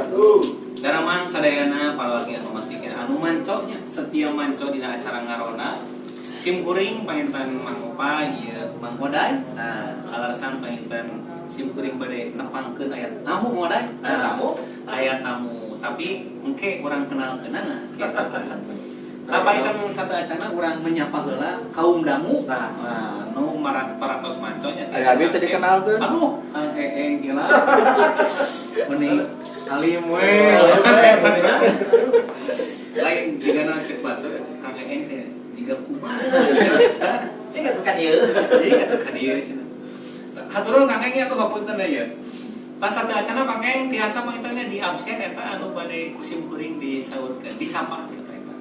Wabarakatuh. Daramang sadayana palagi anu masih keneh anu manco nya, setia manco dina acara Ngaronda. Sim kuring panginten Mang Opa, ieu Mang Oday. Nah, alasan panginten sim kuring bade nepangkeun aya tamu Mang Oday. Aya tamu? Aya tamu, tapi engke urang kenalkeunana gitu. Nah, panginten sateuacana urang menyapa heula kaum dangu. Nah. Nah, nu marat paratos manco nya. Ari abi teh dikenalkeun. Aduh, Kang Eeng gila. Meni alim we. Lain jiga cek batur Kang Eeng teh jiga kumaha. Cing atuh ka dieu. Jadi kata ka dieu cenah. Hatur nuhun Kang Eeng nya, atuh hapunten ya. Tas sateuacana Kang Eeng tiasa panginten nya di absen eta anu bade ku sim kuring disaurkeun, disapa gitu eta.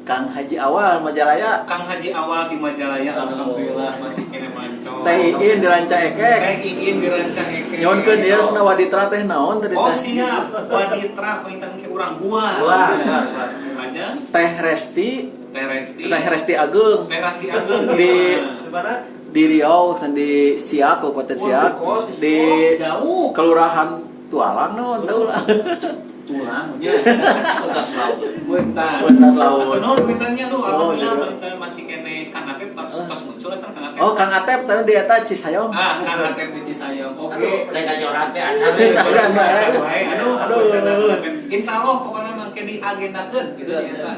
Kang Haji Awal Majalaya. Kang Haji Awal di Majalaya, alhamdulillah masih keneh manco. Teh Iin di Rancaekek. Teh Iin di Rancaekek. Nyuhunkeun ieu cenah waditra teh naon tadi Oh teh? siap, waditra panginten ke urang gua. Gua, gua, gua. Panjang. Teh Resti, Teh Resti. Teh Resti Agung Teh Resti Agung Di- Di mana? Di Riau, di Siak, Kabupaten Siak, Oh, di jauh. Kelurahan Tualang naon tahu lah. Tulang nya. Bekas laut. Bentas. Bentas laut. Nuhun pintennya lu, Oh, alhamdulillah iya. pinten masih keneh Kang Atep tos tos muncul kan Kang Atep. Oh, Kang Atep sana di eta Cisayong. Ah, Kang Atep di Cisayong. Oke. Aduh, rek kacoran teh acan. Acan wae. Aduh, Aduh. aduh. Insya Allah pokoknya mangke diagendakeun gitu di eta.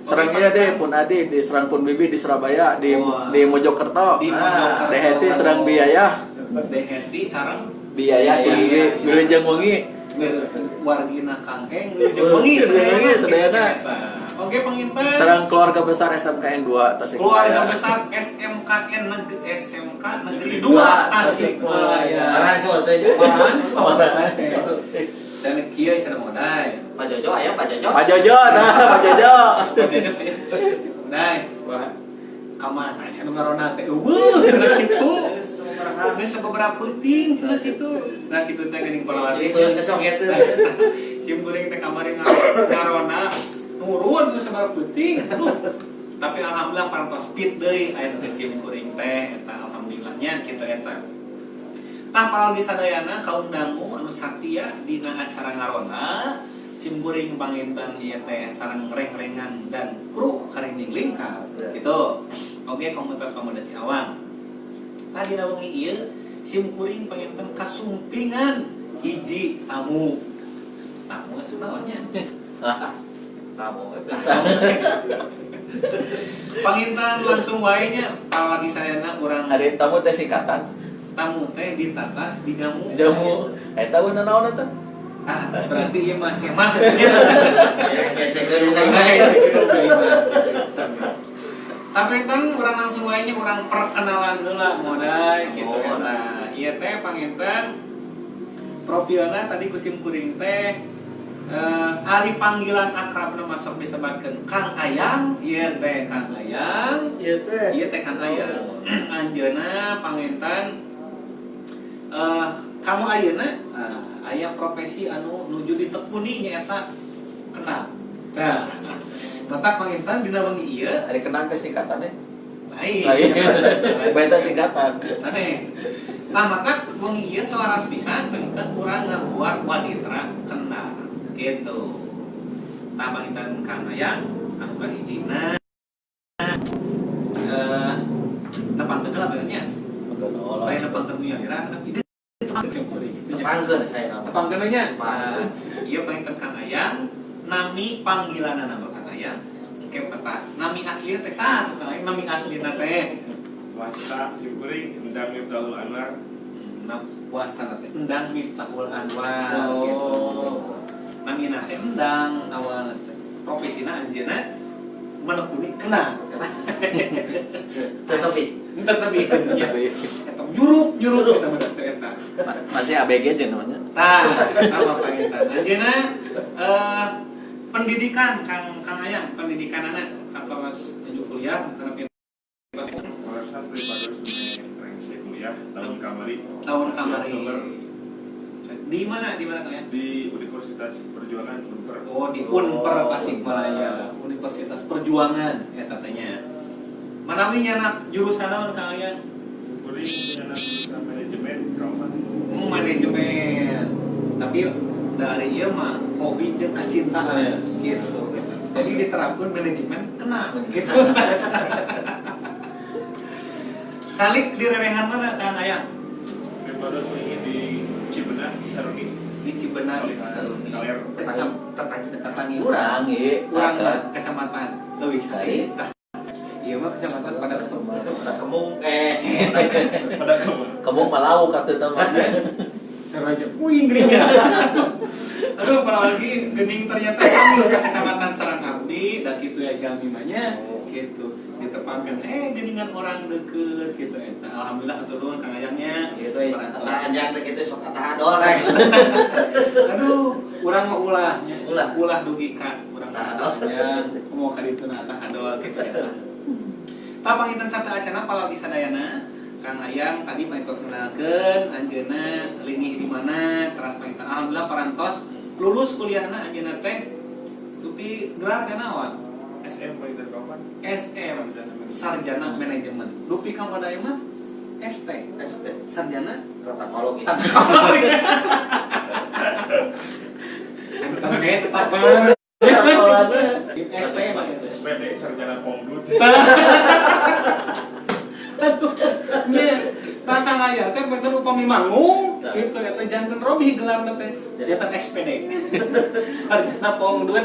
Serang ieu deh pun adi di serang pun bibi di Surabaya di Wah. di Mojokerto. Di Mojokerto. Deheti serang biaya. Deheti sareng Biaya pun Biaya, bibi iya. wilujeng wengi. Wargina Kang Eng wilujeng wengi Wilujeng wengi, sadayana. Oke panginten. Serang keluarga besar SMKN 2 Tasikmalaya. Keluarga besar SMKN Negeri SMK Negeri 2 Tasikmalaya. Rancol teh. Rancol. Dan kieu cenah modai. Pak Jojo aya Pak Jojo. Pak Jojo, nah Pak Jojo. Modai. Wah. Ka mana cenah ngaronda teh euweuh cenah kitu. Geus sababaraha peuting cenah kitu. Nah kitu teh geuning palawati. Jadi sosok gitu. Sim kuring teh kamari ngaronda nurun geus sababaraha peuting. Aduh. Tapi alhamdulillah parantos fit deui aya teh sim kuring teh eta alhamdulillahnya kitu eta. Tah paralgi sadayana kaum dangu anu satia dina acara ngaronda sim kuring panginten ieu teh sareng reng-rengan dan kru Karinding Lingkar gitu. Oke komunitas pemuda Ciawang. Tah dina wengi ieu sim kuring panginten kasumpingan hiji tamu. Tamu atuh naonnya? Tamu. Panginten langsung wae nya paralgi sadayana urang Ada tamu teh singkatan. Tamu teh ditata dijamu. Jamu. Eta we naon eta? Ah, berarti ieu mah semah. Gesek-gesek Tapi kan urang langsung wae nya urang perkenalan heula modai gitu Oh, eta. Ieu teh panginten profilna tadi ku sim kuring teh ari panggilan akrabna masuk disebatkeun Kang Ayang, ieu teh Kang Ayang. Ieu teh. Ieu teh Kang Ayang. Anjeunna panginten kamu ayeuna aya profesi anu nuju ditekuni nyaeta kendang. Nah, matak panginten dina wengi ieu Ari kendang teh singkatannya. Lain. Lain. Beta singkatan. Sane. Nah, matak wengi ieu selaras pisan panginten urang ngaguar waditra kendang. Gitu. Nah, panginten Kang Ayang anu kahijina nepangkeun heula bae nya. Lain nepangkeun nu nyalira, tapi Tepangkeun saya nama. tepangkeun nya. Nah, ieu panginten Kang Ayang nami panggilanna nama Kang Ayang engke peta nami asli teh saha tuh Kang Ayang nami aslina teh? Wasta simkuring Endang Miftahul Anwar. Nah, wastana teh Endang Miftahul Anwar Oh. gitu. Namina teh Endang awalna teh. Profesina anjeunna menekuni kendang. Tetapi Tetep Tapi eta nyurup nyurup eta mah teh eta. masih ABG aja namanya. Tah, eta mah panginten. Anjeunna pendidikan Kang Kang Ayang, pendidikan anak atos menuju kuliah tapi Warasan pripados rengse kuliah tahun kamari. Tahun Masih kamari. Oktober. Di mana? Di mana Kang Ayang? Di Universitas Perjuangan Unper. Oh, di Unper Tasikmalaya, Universitas Perjuangan ya tatanya. Manawi nyanak jurusan naon Kang Ayang? Kuring nyanak jurusan manajemen kawasan. Manajemen. Tapi Dari ieu mah hobi jeung kacintaan gitu. Jadi diterapkan manajemen kena gitu. Calik di rerehan mana Kang Ayang? Pribados ini di Cibenah, Cisaruni. Di Cibenah, di Cisaruni. Tetanggi Urang ieu, urang kecamatan Leuwisari. Ieu mah kecamatan pada Kemung pada Kemung. Kemung mah lauk atuh tah mah. Saraja puing geuning. Aduh, apalagi gening ternyata kami kecamatan Sarang Abdi, da kitu ya jalmi mah nya gitu. Ditepangkeun geningan orang deket gitu eta. Alhamdulillah atuh nuhun Kang Ayangnya. Gitu ya. Anjang teh kitu sok kata adol. Aduh, urang mah ulah nya. Ulah dugi ka urang adolnya. Kumaha ka ditu na tah adol kitu eta. Tah panginten satu acana palagi sadayana. Kang Ayang tadi parantos kenalkeun anjeunna lingih di mana teras panginten alhamdulillah parantos lulus kuliahna anjeunna teh dupi gelar teh naon? SM panginten kapan? SM Sarjana Manajemen. Dupi Kang Odai mah ST. ST Sarjana Tata Kologi. Tata Kologi. Entah tetap banget. ST mah itu. SPD Sarjana Pongdut. Nya, Kang Ayang teh benten upami manggung gitu eta janten robi gelarna teh. Janten SPD. Sarjana Pongdut.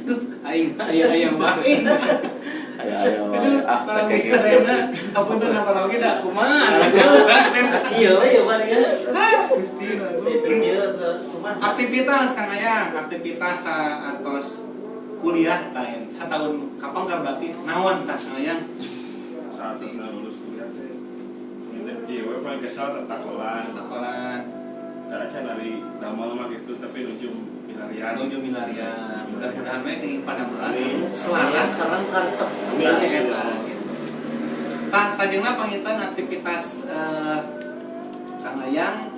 Duh, aing aya mah. Ayo. Aduh, kalau geus rena, apunten apalagi da kumaha. Kieu we ieu mah ieu. Gusti kieu kumaha. Aktivitas Kang Ayang, aktivitas atos kuliah tah satahun kapangkar berarti naon tah Kang Ayang? Saat lulus kuliah teh minta kieu we paling kesal tatakolan. Tatakolan. Cara can dari damel mah gitu tapi nuju milarian. Nuju milarian. Mudah-mudahan we kenging padamelan selaras sareng karesep. Eta gitu. Tah sajengna panginten aktivitas Kang Ayang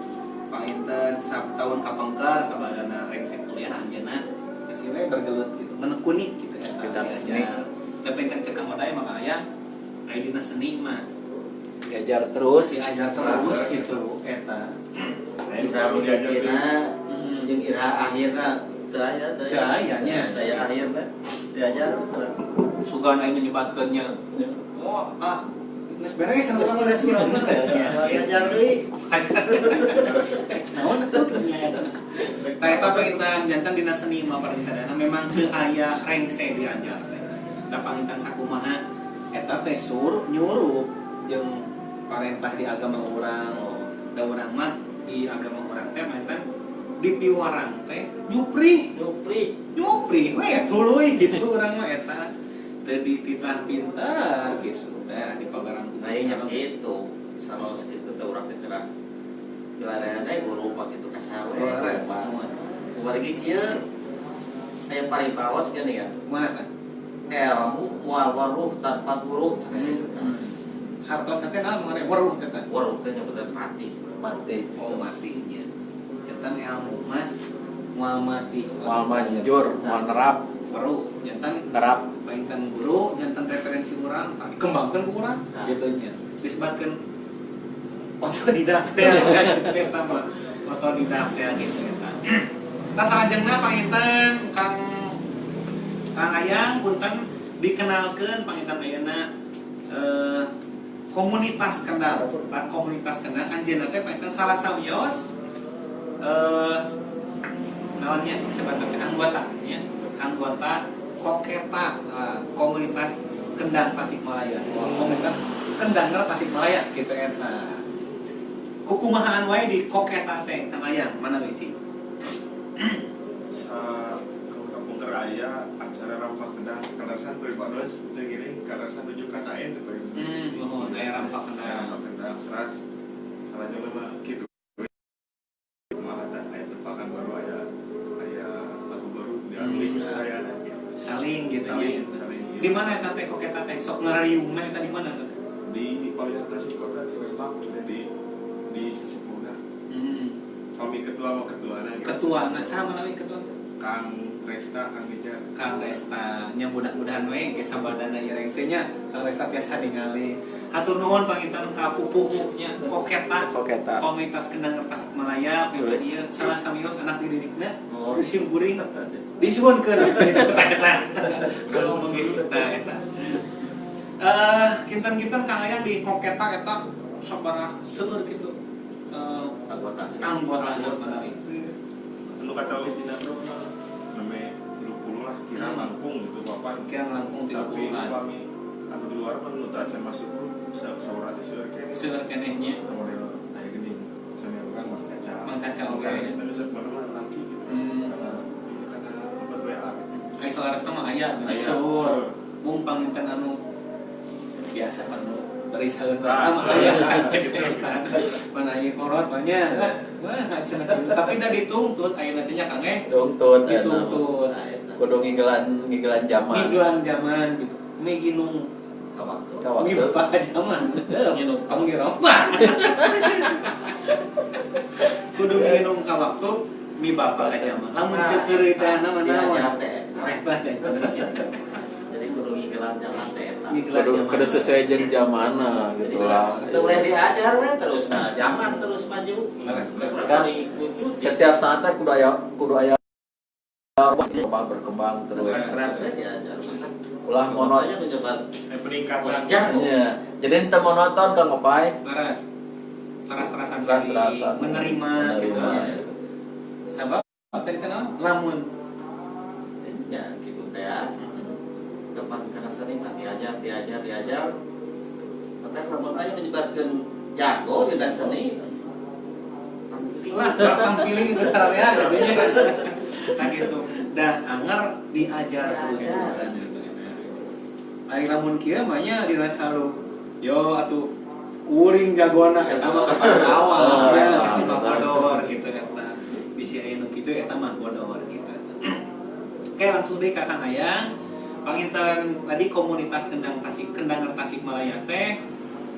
panginten tahun kapangkar sabadana rengse kuliah anjeunna masih we bergelut gitu, menekuni gitu eta. Bidang seni. Tapi kan cek Kang Odai mah Kang Ayang aya dina seni mah diajar terus, diajar terus gitu eta. Ira mimitina jeung ira akhirna teu aya teu aya nya. Teu aya akhirna diajar sugan aya nyebatkeun nya. Oh, ah geus beres anu beres diajar deui. Naon atuh nya eta. Tah eta panginten janten dina seni mah parisadana memang teu aya rengse diajar teh. Da panginten sakumaha eta teh sur nyuruh jeung parentah di agama urang. Da urang mah di agama urang teh panginten dipiwarang teh nyupri we tuluy gitu urang mah eta teu dititah pintar gitu. Nah di pagarang nah nya kitu salos kitu teh urang teh teh milarian guru mah kitu kasar we. Wargi kieu aya paripaos geuning ya. Kumaha tah? Ilmu moal weruh tanpa guru cenah gitu. Hartos teh naon mengenai weruh teh? Weruh teh nyebutan mati. Mati. Oh mati nya. Jantan ilmu mah moal mati. Moal manjur, moal nerap. Weruh jantan nerap. Panginten guru, jantan referensi urang, dikembangkeun ku urang gitu nya. Disebutkeun otodidak teh eta mah. Otodidak teh gitu eta. Tah salajengna panginten Kang Ayang punten dikenalkeun panginten ayeuna komunitas Kendang. Tah komunitas Kendang anjeunna teh panginten salah sawios naonnya sebatang anggota nya, anggota Koketa komunitas Kendang Tasikmalaya. Komunitas Kendanger Tasikmalaya gitu eta. Kukumahaan wae di Koketa teh Kang Ayang mana we cing? Sa kampung aya acara rampak kendang kaleresan pribados teu geuning kaleresan nuju KKN teh bae. Nuhun aya rampak kendang. Rampak kendang teras salajengna mah kitu. Kumaha tah aya tepakan baru aya lagu baru diambil ku sadayana gitu. Saling gitu saling, nya. Saling. Di mana eta teh Koketa teh sok ngariungna eta di mana teh? Di Palihan Tasik Kota Cilembang di Sesepuna. Kami ketua sama ketuana gitu. Ketuana sama nawi ketua. Kang Resta, Kang Dijar. Kang Resta nya mudah-mudahan we ke sabadana ieu rengse nya Kang Resta tiasa ningali. Hatur nuhun panginten ka pupuhu nya Koketa. Koketa. Komunitas Kendang Tasikmalaya ieu salah samios anak dididikna. Oh, sim kuring disuhunkeun eta. Kalau ngomong geus eta. Kinten-kinten Kang Ayang di Koketa eta sabaraha seueur kitu. Anggota. Anggota. Anu kata wis dina bro name 30 lah kira langkung gitu papan. Kira langkung 30 tapi an. Upami anu di luar mah nu teu acan masuk bisa saurah teh seueur keneh. Seueur keneh nya. Model aya geuning senior urang Mang Caca. Mang Caca oge. Tapi sebenarnya mah laki gitu. Karena obat WA. Ai salaresna mah aya seueur. Mung panginten anu biasa kan barisaeun mah aya mana ieu korot banyak lah wah cenah tapi da dituntut aya nantinya Kang Tuntut dituntut kudu ngigelan zaman. Ngigelan zaman gitu. Miginung ka waktu. Ka zaman. Kamu ngiroba. Kudu nginung ka waktu mi bapak ka zaman. Lamun ceukeureuy teh mah naon. Eta teh. Jadi kudu ngigelan zaman teh eta. Kudu sesuai jeung zamanna gitu lah. Teu boleh diajar we terus nah zaman terus maju. Kan setiap saat teh kudu aya berkembang terus. Keras we diajar. Ulah monoton peningkatan. Iya. Jadi ente monoton Kang Opai. Leres. Teras-terasan menerima gitu. Sabab tadi kenal lamun ya gitu teh. Depan kana seni mah diajar. Patah lamun aya menyebatkeun jago di seni. Lah, pangpiling itu ya gitu nya. Tah gitu. Dah anger diajar terus-terusan gitu. Ari lamun kieu mah nya dina calung. Yo atuh kuring jagona eta mah kapan awal ya bodor gitu eta. Bisi aya nu kitu eta mah bodor gitu. Oke, langsung deui ka Kang Ayang. Panginten tadi komunitas Kendang Tasikmalaya teh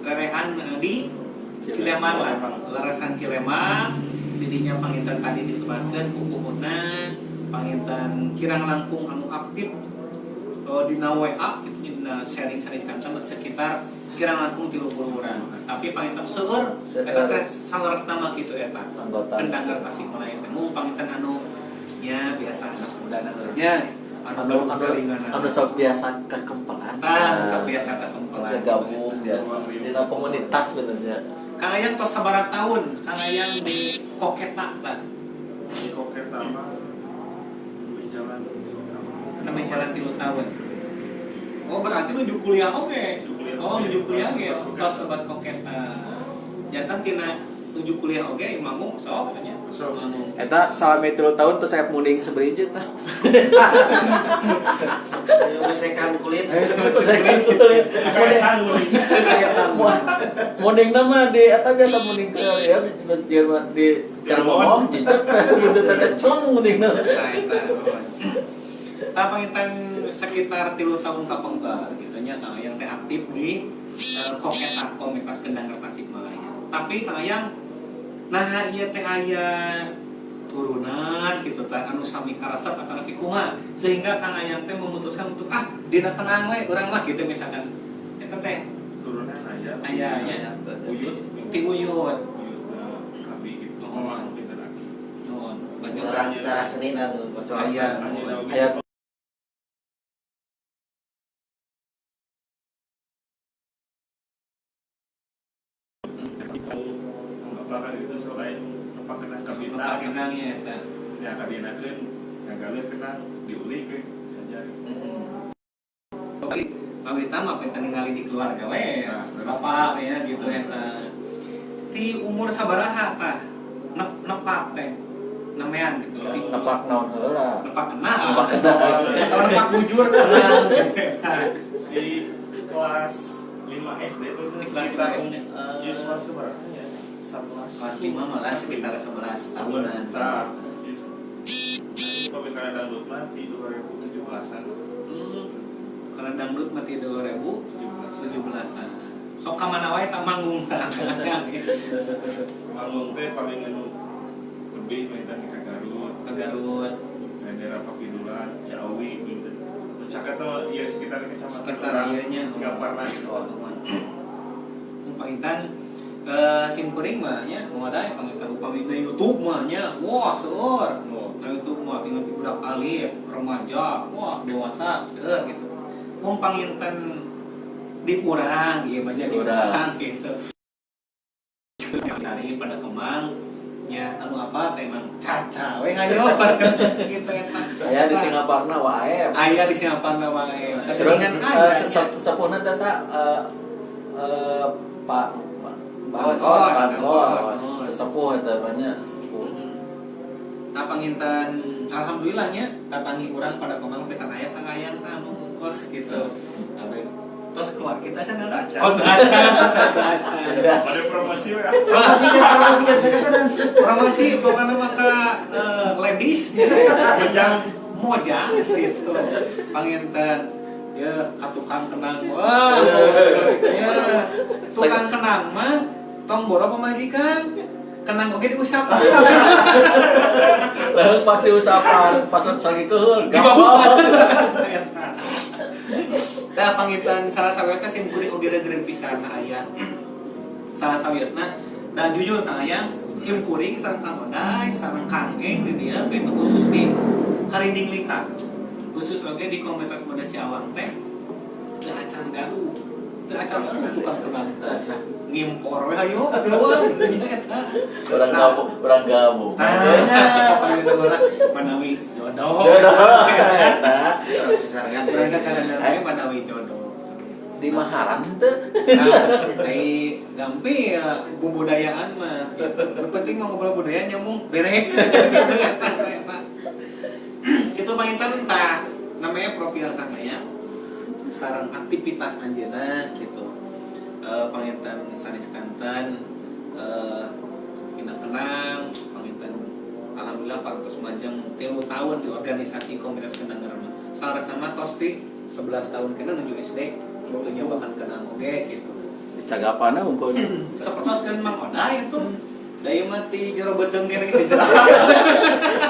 rerehan di Cilemang lah, leresan Cilemang. Didinya panginten tadi disebatkeun pupuhuna, panginten kirang langkung anu aktif dina WA gitu dina sharing kanten sekitar kirang langkung 30 urang. Tapi panginten seueur eta teh saleresna mah kitu eta. Kendang Tasikmalaya teh mung panginten anu nya biasa anak muda nya anu sok biasa kekempelan. Tah, sok biasa kekempelan. Gabung biasa dina komunitas benernya. Kang Ayang tos sabaraha tahun Kang Ayang di Koketa tah? Di Koketa mah jalan 3 tahun. Jalan 3 tahun. Oh, berarti nuju kuliah oge. Oh, nuju kuliah ge tos sebat Koketa. Jantan tina nuju kuliah oge manggung sok nya. Sok. Eta salami 3 tahun terus saya munding seberijit tah. Mesekan kulit. Mesekan kulit. Munding nama di eta biasa munding ke ya di Jarmong jijek teh buntut teh celeng mundingna. Tah panginten sekitar 3 tahun kapengker gitu nya Kang Ayang teh aktif di Koketa Komunitas Kendang Tasikmalaya. Tapi Kang Ayang nah ieu teh aya turunan gitu teh anu sami karesep atau kumaha sehingga Kang Ayang teh memutuskan untuk dina tenang we urang mah gitu misalkan eta teh turunan aya aya nya uyut ti uyut abi gitu oh pinten aki nuhun banyak darah seni anu bocor aya aya itu selain nepak kenang kabina kenangnya eta nya kabinakeun ngagaleuh kenang diuli ke diajari. Kawita mah pengen ningali di keluarga we bapak ya gitu eta ti umur sabaraha tah nepak teh nemean gitu nepak naon heula nepak kenang nepak bujur kenang di kelas 5 SD tuh kelas 5 SD Yuswa sabaraha ya 11. Kelas 5 malah sekitar 11 tahunan. Nah, pemilihan dangdut mati 2017-an. Karena dangdut mati 2017-an. Sok ka mana wae tah manggung. Manggung teh paling anu lebih maintan ka Garut. Ka Garut. Daerah Caket tuh iya sekitar kecamatan sekitar ieu nya Singaparna gitu. Panginten simkuring mah nya kumaha panginten upami di YouTube mah nya wah seueur. Na YouTube mah tinggal ti budak alit, remaja, wah dewasa seueur gitu. Mun panginten di urang ieu mah jadi urang gitu. Dari pada Kemang nya anu apa teh emang caca we ngayo gitu eta. Aya di Singaparna wae. Aya di Singaparna wae. Terus sepuhna teh sa Pak Bangkos sesepuh eta banyak sepuh. Nah panginten alhamdulillahnya tatangi urang pada Kemang teh aya sangayang tah anu mungkos gitu. Terus keluar kita kan ada acara. Oh, acara. Pada promosi ya. Promosi pokoknya maka ladies ya. Mojang gitu. Panginten ya ka tukang kenang. Wah, ya. Tukang kenang mah tong boro pamajikan. Kenang oge diusap. Lah pas diusapan, pas lagi keheul, gampang. Nah, panginten salah sawiosna sim kuring oge reugreun pisan na aya. Salah sawiosna dan jujur Kang Ayang, sim kuring sareng Kang Oday, sareng Kang Keng di dieu teh khusus di Karinding Lika. Khusus oge di komunitas Muda Ciawang teh teu acan gaduh. Teu acan gaduh tukang kenang teu acan. Ngimpor we hayo keluar nya eta. Urang gabung, urang gabung. Nah, manawi jodoh. Jodoh eta. Sarangan sarangan manawi jodoh. Di Maharam teh. Nah, ai gampil bubudayaan mah. Nu penting mah ngobrol budaya nyambung beres. Gitu eta. Itu panginten tah namanya profil Kang Ayang. Sareng aktivitas anjeunna gitu. Panginten sanes kanten kenang panginten alhamdulillah parantos majeng 3 tahun di organisasi komunitas kendang mah. Salarasna mah tos ti 11 tahun kena nuju SD kitu nya bahkan kenang oge gitu. Cagapanna unggul. Sapertos keun Mang Oday itu da ieu mah ti jero beuteung keneh geus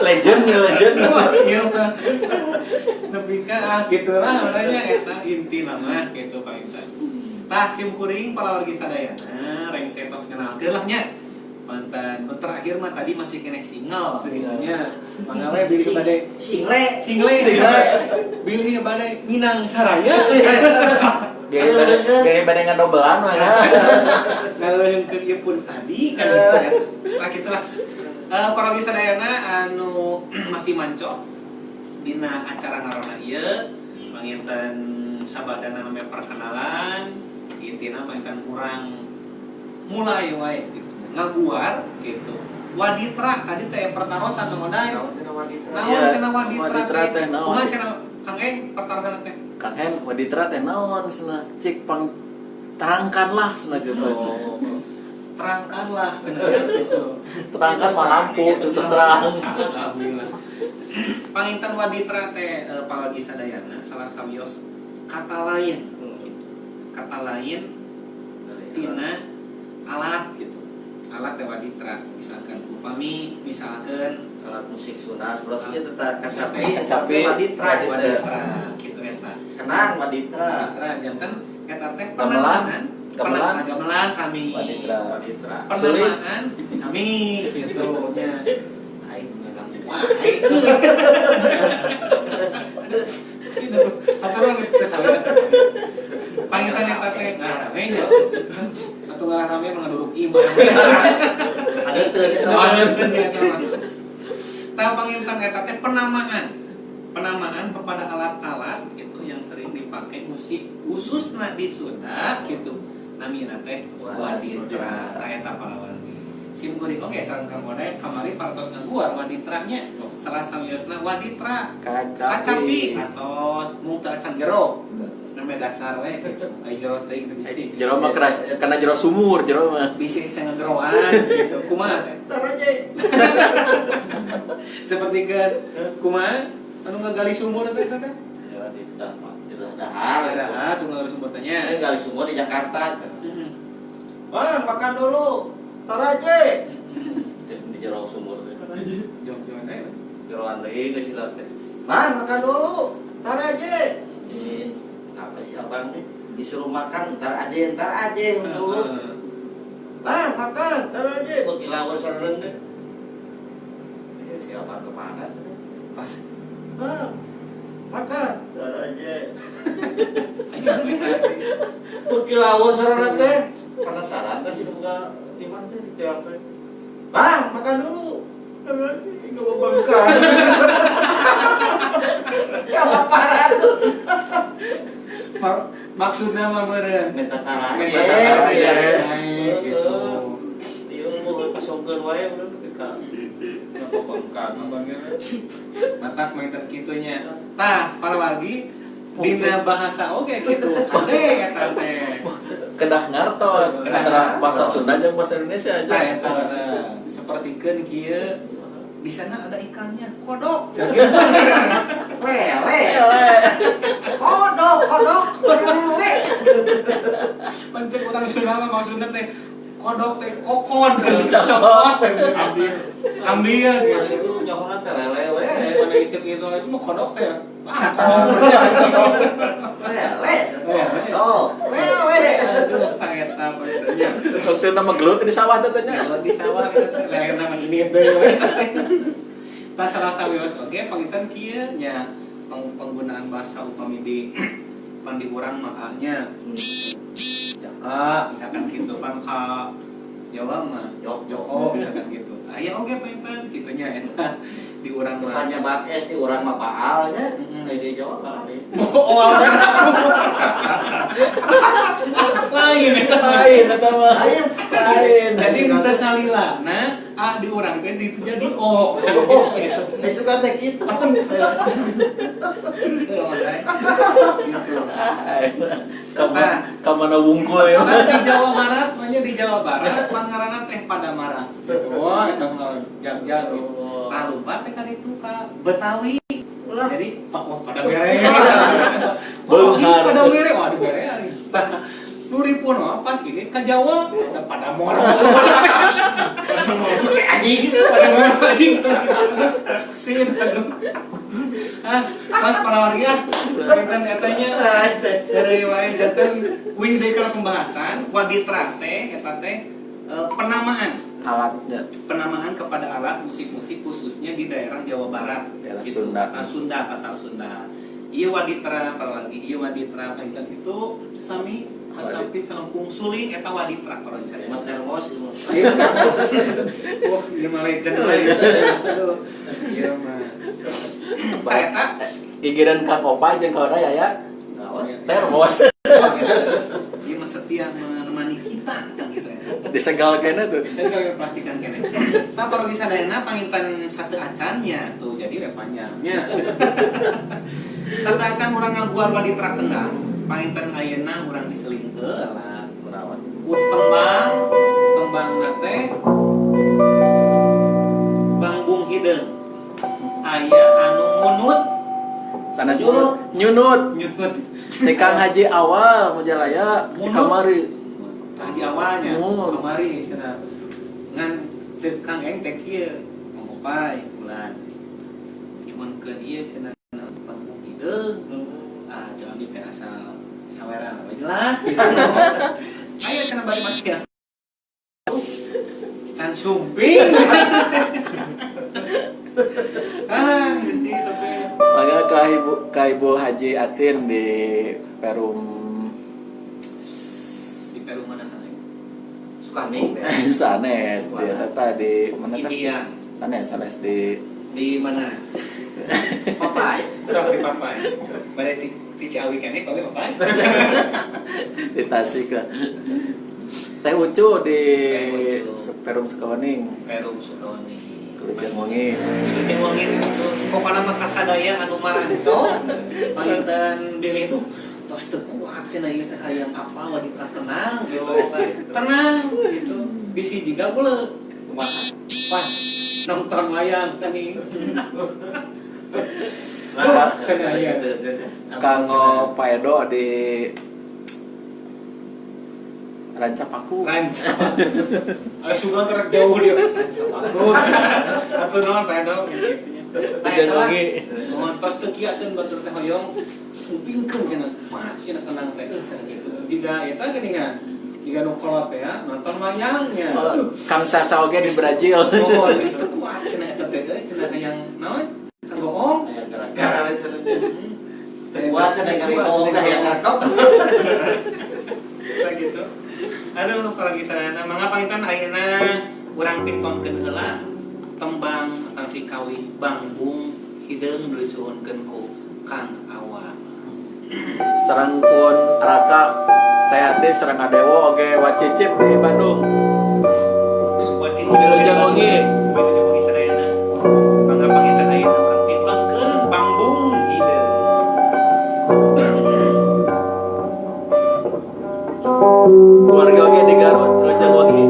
Legend ya legend. Ieu mah nepi ka ah kitulah urangnya eta intina mah kitu panginten. Tah sim kuring palawargi sadayana rengse tos kenalkeun lah nya. Mantan nu terakhir mah tadi masih keneh single nya. Mangga we bilih bade single single bilih bade Minang Saraya. Bilih bade ngadobelan mah ya. Ngaleuheungkeun ieu pun tadi kan gitu. Tah kitulah. Parawargi sadayana anu masih manco dina acara ngarona ieu panginten sabadana namanya perkenalan intina panginten kurang mulai wae gitu ngaguar gitu waditra tadi teh pertarosan Kang Oday naon cenah waditra teh naon kumaha cenah Kang Eng pertarosan teh Kang Eng waditra teh naon cenah cik pang terangkanlah cenah gitu. Terangkanlah cenah gitu. Terangkan mah lampu terus terang. Alhamdulillah. Panginten waditra teh palagi sadayana salah sawios kata lain gitu. Kata lain tina alat gitu. Alat teh waditra misalkan upami misalkan alat musik Sunda sebenarnya tetap kacapi kacapi waditra gitu. Waditra gitu eta. Kenang waditra. Waditra janten eta teh penamaan gamelan gamelan sami waditra. Waditra. Penamaan sami gitu nya. Aing ngaganggu wae. Itu aturan kesawian. Panginten eta teh ngarame nya. Atuh ngarame mah ngaduruk imah. Ada teu eta. Tah panginten eta teh penamaan. Penamaan kepada alat-alat gitu yang sering dipakai musik khususna di Sunda gitu. Namina teh waditra. Tah eta palawargi. Sim kuring oge sareng Kang Oday kamari parantos ngaguar waditranya. Salah sawiosna waditra kacapi atau mung teu acan jero. Namanya dasar we gitu. Ai jero teuing teh bisi. Jero mah kana jero sumur jero mah. Bisi sangegeroan gitu. Kumaha teh? Taraje. Seperti kan kumaha anu ngagali sumur teh teh? Ya waditra mah dahar. Dahar tuh ngagali sumur teh nya. Gali sumur di Jakarta. Wah, makan dulu. Taraje. Di jero sumur teh. Taraje. Jauh-jauhan deui. Jeroan deui geus silap teh. Man, makan dulu. Taraje. Apa si abang nih disuruh makan ntar aja dulu. Bang, makan, ntar aja buat dilawar sareng teh. Si abang kemana sih? Pas. Bang, makan, ntar aja. Buat dilawar sareng teh. Penasaran teh si buka di mana teh di tiang teh. Bang, makan dulu. Ntar aja, enggak mau bangkan. Kelaparan. Maksudnya mah meureun minta taraje. Minta taraje gitu. Ieu mau pasongkeun wae meureun nepi ka ngapopongkan abangnya. Matak mainten kitu nya. Tah, palawagi dina bahasa oge kitu. Ade eta teh. Kedah ngartos antara bahasa Sunda jeung bahasa Indonesia aja. Tah eta sapertikeun kieu di sana ada ikannya, kodok. Lele. Kodok, lele. Pancen urang Sunda mah maksudna teh kodok teh kokon, cokot, ambil gitu. Itu nyokona teh lele we. Mana icep itu itu mah kodok teh. Lele. Kodok, lele. Aduh, eta pantennya. Waktu nama gelut di sawah teh nya. Di sawah gitu lele nama ini teh. Tah salah sawios oge panginten kieu nya penggunaan bahasa upami di pan di urang mah nya. Jaka misalkan gitu pan ka Jawa mah Joko misalkan gitu. Aya oge panginten kitu nya eta di urang mah. Tanya bak es di urang mah paal nya. Di Jawa mah lain. Oh, lain eta. Lain eta mah. Lain. Jadi teu salila. Nah, A di urang teh ditu jadi O. Gitu. Eh suka teh kitu. Gitu. Ka mana wungkul ya. Nah, di Jawa Barat, makanya di Jawa Barat pangaranna teh Padamara. Wah, eta mah jag-jag gitu. Tah lupa teh kan itu ka Betawi. Jadi pak wah pada mere. Pada mere, waduh mere. Tah Suri pun wah pas ini ke Jawa pada moro. Anjing, pada moro anjing. Sin aduh. Ah, pas palawarga janten eta nya dari wae janten wing deui kana pembahasan waditra teh eta teh penamaan alatnya. Penamaan kepada alat musik-musik khususnya di daerah Jawa Barat daerah gitu. Sunda. Sunda kata Sunda. Ieu waditra apalagi ieu waditra panginten itu sami sampai celempung suling eta waditra kalau misalnya. Mah termos ieu. Wah, ieu mah legend. Aduh. Ieu mah. Eta gigireun Kang Opa jeung ka ya ya. Termos. Ieu mah setia menemani kita gitu ya. Disegal kene tuh. Disegal plastikan kene. Tah parogi sadayana panginten satu acannya tuh jadi repanjangnya. Satu acan urang ngaguar waditra kendang. Panginten ayeuna urang diseling heula. Kunaon? Ku tembang, tembangna teh Bangbung Hideung. Aya anu munut sanes nyunut. Nyunut. Ti Kang Haji awal Majalaya di kamari. Haji awalnya kamari cenah. Ngan ceuk Kang Eng teh kieu, mangopay bulan. Nyuhunkeun ieu cenah Bangbung Hideung. Ah, jangan teh asal saweran we jelas gitu. Ayo cenah bari mati. Can sumping. Ah, geus tapi. Mangga ka Ibu Haji Atin di Perum. Di Perum mana sana? Sukani. Sanes di eta di mana teh? Iya. Sanes di mana? Papai. Sok di Papai. Bade di Ciawi keneh pakai Papai. Di Tasik lah. Teh Ucu di Perum Sukawening. Perum Sukawening. Wilujeng Wangi. Wilujeng Wangi itu pokona mah kasadaya anu maranco panginten bilih duh tos teu kuat cenah ieu teh hayang apa waditra tenang gitu. Tenang gitu. Bisi jiga uleuk. Kumaha? Pan nonton wayang tani. Cenah ieu. Kanggo Pak Edo di Rancapaku. Rancapaku. Ayo sugan terek jauh dia. Rancapaku. Atuh naon Pak Edo gitu nya. Nah, eta lah. Mohon tos teu kieu batur teh hoyong Sumpingkeun cenah mah cenah kenang teh cenah gitu. Jiga eta geuningan. Jiga nu kolot teh ya, nonton wayangnya. Kang Caca oge di Brazil. Oh, geus teu kuat cenah eta teh euy cenah hayang naon? Kang Goong. Hayang gara-gara cenah. Teu kuat cenah ngariung teh hayang ngerekop. Bisa gitu. Aduh, kalau misalnya mangga panginten ayeuna urang pitonkeun heula tembang tentang pikawi Bangbung Hideung nu disuhunkeun ku Kang Awa. Sareng pun Raka THT sareng Adewo oge Wacicip di Bandung. Wacicip Wilujeng wengi. Wilujeng wengi sadayana. Mangga panginten ayeuna urang pitonkeun Bangbung Hideung. Keluarga oge di Garut, Wilujeng wengi.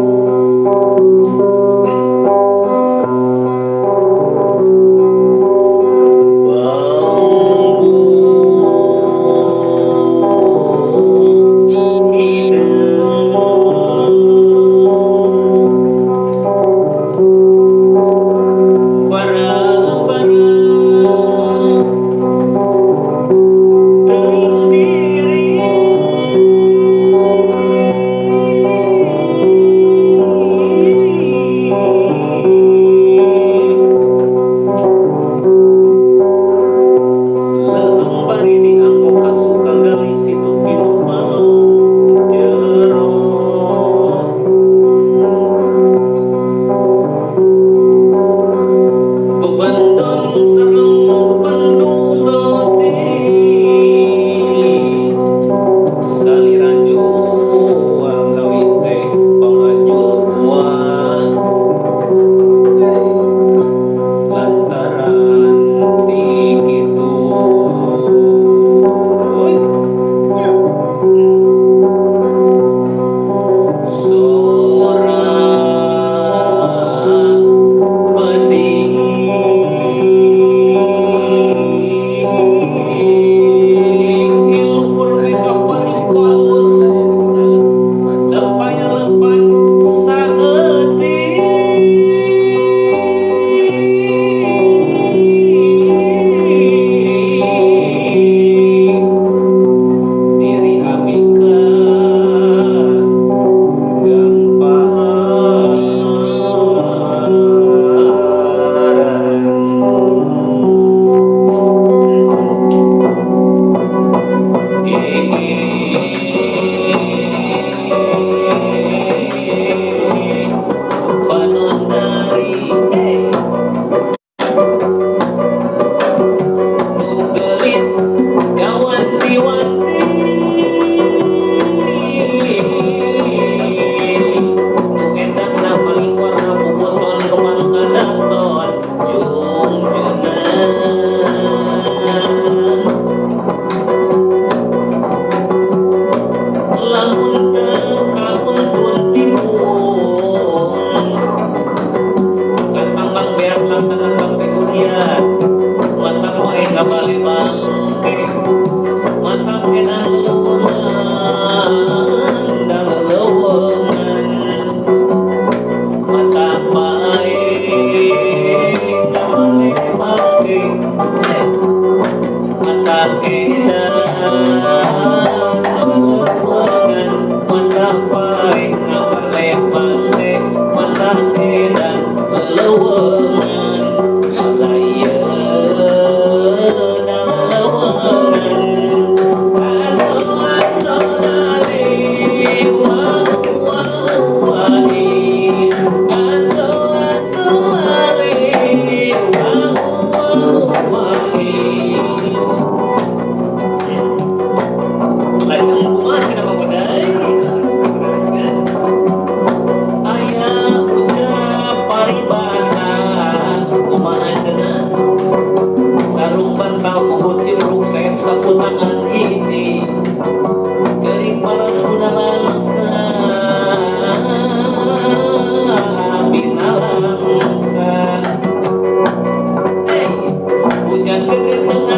Hujan gede.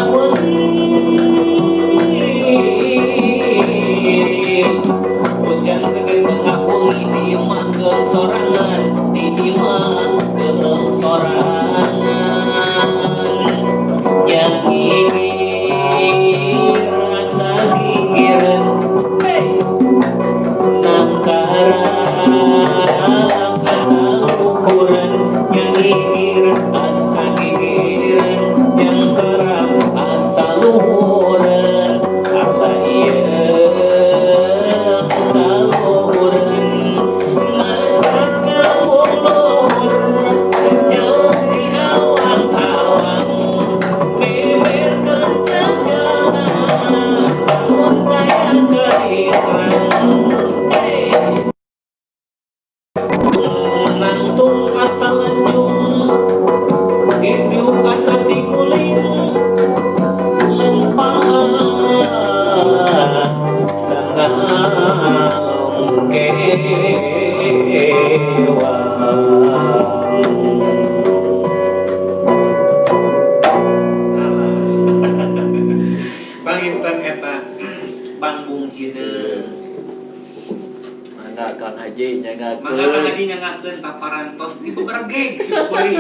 Haji nyangakeun. Mangga Kang Haji nyangakeun paparantos di bebergeg sim kuring.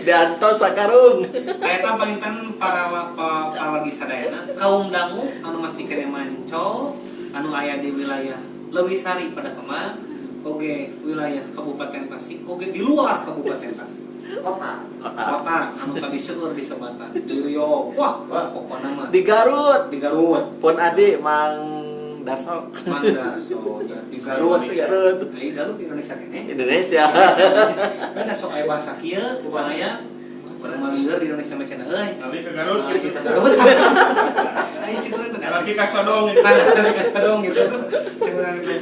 Diantos sakarung. Eta panginten para wargi sadayana kaum dangu anu masih keneh manco anu aya di wilayah Leuwisari pada Kemang, oge wilayah Kabupaten Tasik, oge di luar Kabupaten Tasik. Kota. Kota anu tadi seueur disebatan di Riau. Wah, pokona mah Di Garut. Di Garut. Pun adi Mang Darso. Mang Darso ya, di Garut. Di Garut. Ai Garut Indonesia keneh. Indonesia. Beda sok aya bahasa kieu kumaha aya. Urang mah lieur di Indonesia mah cenah euy. Nanti ke Garut gitu. Kita Garut. Ai cek urang teh. Nanti ke Sodong gitu. Nah, dong gitu. Cek urang teh.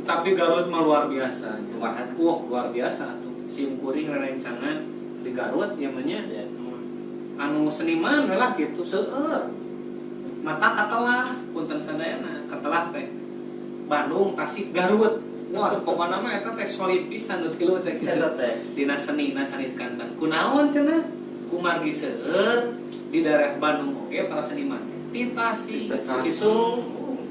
Tapi Garut mah luar biasa. Kumaha? Wah, luar biasa tuh. Sim kuring rerencangan di Garut ieu mah nya. Anu seniman we lah gitu seueur. Mata katelah punten sadayana, katelah teh Bandung, Tasik, Garut. Wah, pokona mah eta teh solid pisan nu tilu teh kitu. Eta teh. Dina seni na sanes kanten. Kunaon cenah? Kumargi seueur di daerah Bandung oge para seniman teh ti Tasik kitu.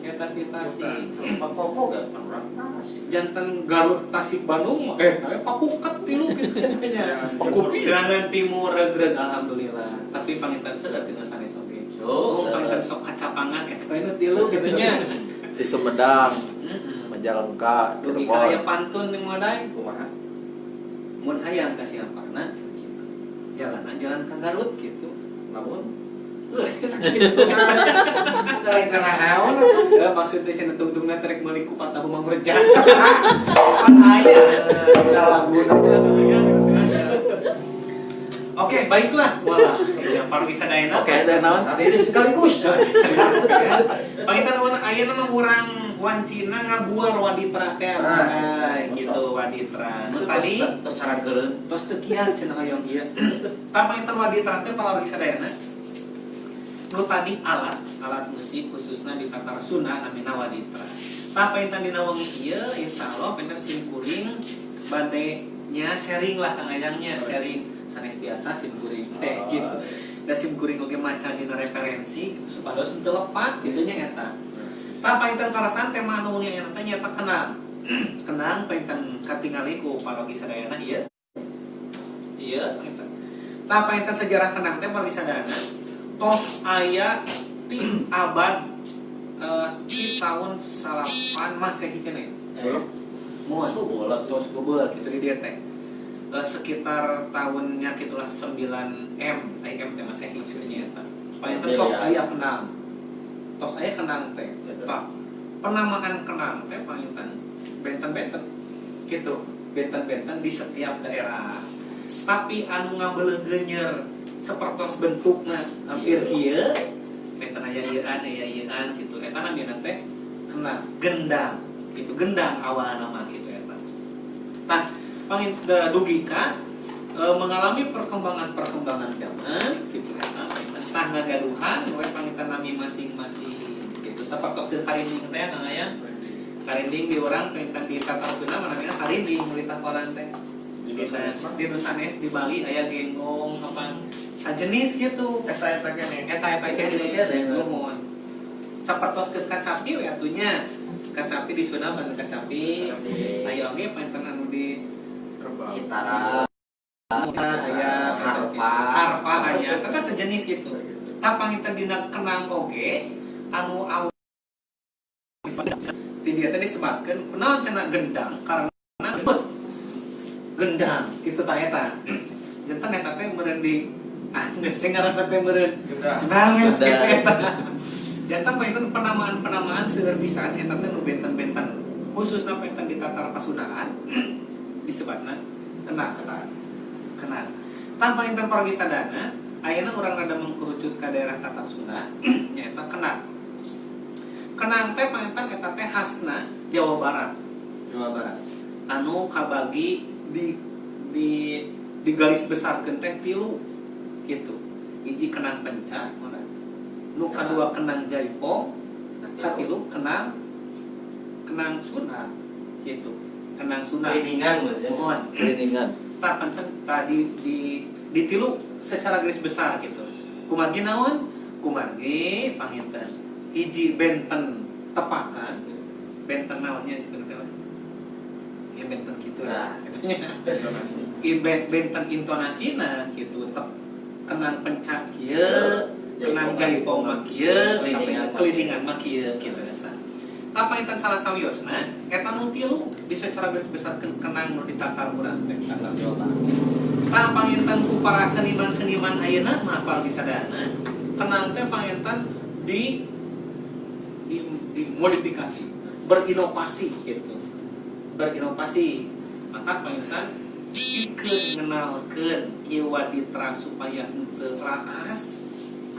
Eta ti Tasik. Pak Koko gak urang Tasik. Janten Garut, Tasik, Bandung mah tapi papuket tilu kitu nya. Pakupis. Gerangan timur regreg alhamdulillah. Tapi panginten seueur tina sanes oge. Oh, Oh, panginten sok kacapangan eta we nu tilu kitu nya. Di Sumedang, Heeh. Majalengka, Dugi ka aya Cirebon. pantun ning wadai Kumaha? mun hayang ka Singaparna jalan jalan ka Garut gitu. Namun Sakitu. Rek naon atuh? Ya maksudnya cenah tungtungna terek meuli kupat tahu Mang Reja. Pan aya da laguna aya gitu kan. Oke, baiklah. Walah, ya parwisa dayana. Oke, teh naon? Tadi ini sekaligus. Panginten urang ayeuna mah urang wancina ngaguar waditra teh. Ah. Gitu waditra. Nu tadi tos carangkeureun. tos teu kiat cenah hoyong ieu. Tah panginten waditra teh pawargi sadayana. Nu tadi alat musik khususna di Tatar Sunda namina waditra. Tah panginten dina wengi ieu insyaallah panginten sim kuring bade nya sharing lah Kang Ayangnya, sharing sanes biasa sim kuring teh gitu. Da sim kuring oge maca dina referensi gitu supados teu lepat kitu nya eta. Tah panginten karasan tema anu wengi ayeuna teh nyaeta kenang. Kenang panginten katingali ku parogi sadayana ieu. Ieu panginten. Tah panginten sejarah kenang teh parogi sadayana tos aya ti abad ti tahun 8 Masehi keneh. Mun tos gobeul kitu di dieu teh. Sekitar tahunnya gitulah 9 M, IM teh Masehi nya eta. Panginten tos aya kenang. Tos aya kenang teh. Tah penamaan kenang teh panginten benten-benten gitu, benten-benten di setiap daerah. Tapi anu ngabeleugeunyer sepertos bentukna hampir kieu, benten aya ieuan aya ieuan gitu. Eta namina teh kenang gendang gitu, gendang awalna mah gitu eta. Tah panginten dugi ka mengalami perkembangan-perkembangan zaman gitu eta. Tah ngagaduhan we panginten nami masing-masing gitu. Sapertos jeung karinding teh Kang Ayang. Karinding di urang panginten di Tatar Sunda namina karinding di takolan teh. Di Nusanes di Bali aya genggong apa sajenis gitu. Eta-eta keneh. Eta-eta keneh. Nuhun. Sapertos ke kacapi we atunya. Kacapi di Sunda mah kacapi. Aya oge panginten anu di Kitara. Aya Harpa. Harpa aya. Eta sejenis gitu. Tah panginten dina kenang oge anu awal di dieu teh disebatkeun kunaon cenah gendang karena gendang itu tah eta. Janten eta teh meureun di geus sing ngaranna teh meureun gendang gitu eta. Janten panginten penamaan-penamaan seueur pisan eta teh nu benten-benten. Khususna panginten di Tatar Pasundaan disebatna kenang. Kenang. Tah panginten paragi sadana ayeuna urang rada mengkerucut ka daerah Tatar Sunda nyaeta kenang. Kenang teh panginten eta teh khasna Jawa Barat. Jawa Barat. Anu kabagi di garis besarkeun teh tilu gitu. Hiji kenang penca, nu kadua kenang jaipong, katilu kenang kenang Sunda gitu. Kenang Sunda. Keliningan ya. Mohon. Keliningan. Tah panten tadi di ditilu secara garis besar gitu. Kumargi naon? Kumargi panginten. Hiji benten tepakan, Benten naonnya sebenarnya ya benten gitu Nah. ya Intonasi. Benten intonasina gitu tep kenang pencak kieu kenang jaipong mah kieu kelilingan mah kieu gitu eta. Tah panginten salah sawiosna eta nu tilu bisa cara besar kenang nu ditatar urang teh tatar Jawa Barat. Tah panginten ku para seniman-seniman ayeuna mah parbisadana kenang teh panginten di dimodifikasi, berinovasi gitu. Berinovasi. Maka panginten pikeun ngenalkeun ieu waditra supaya henteu raas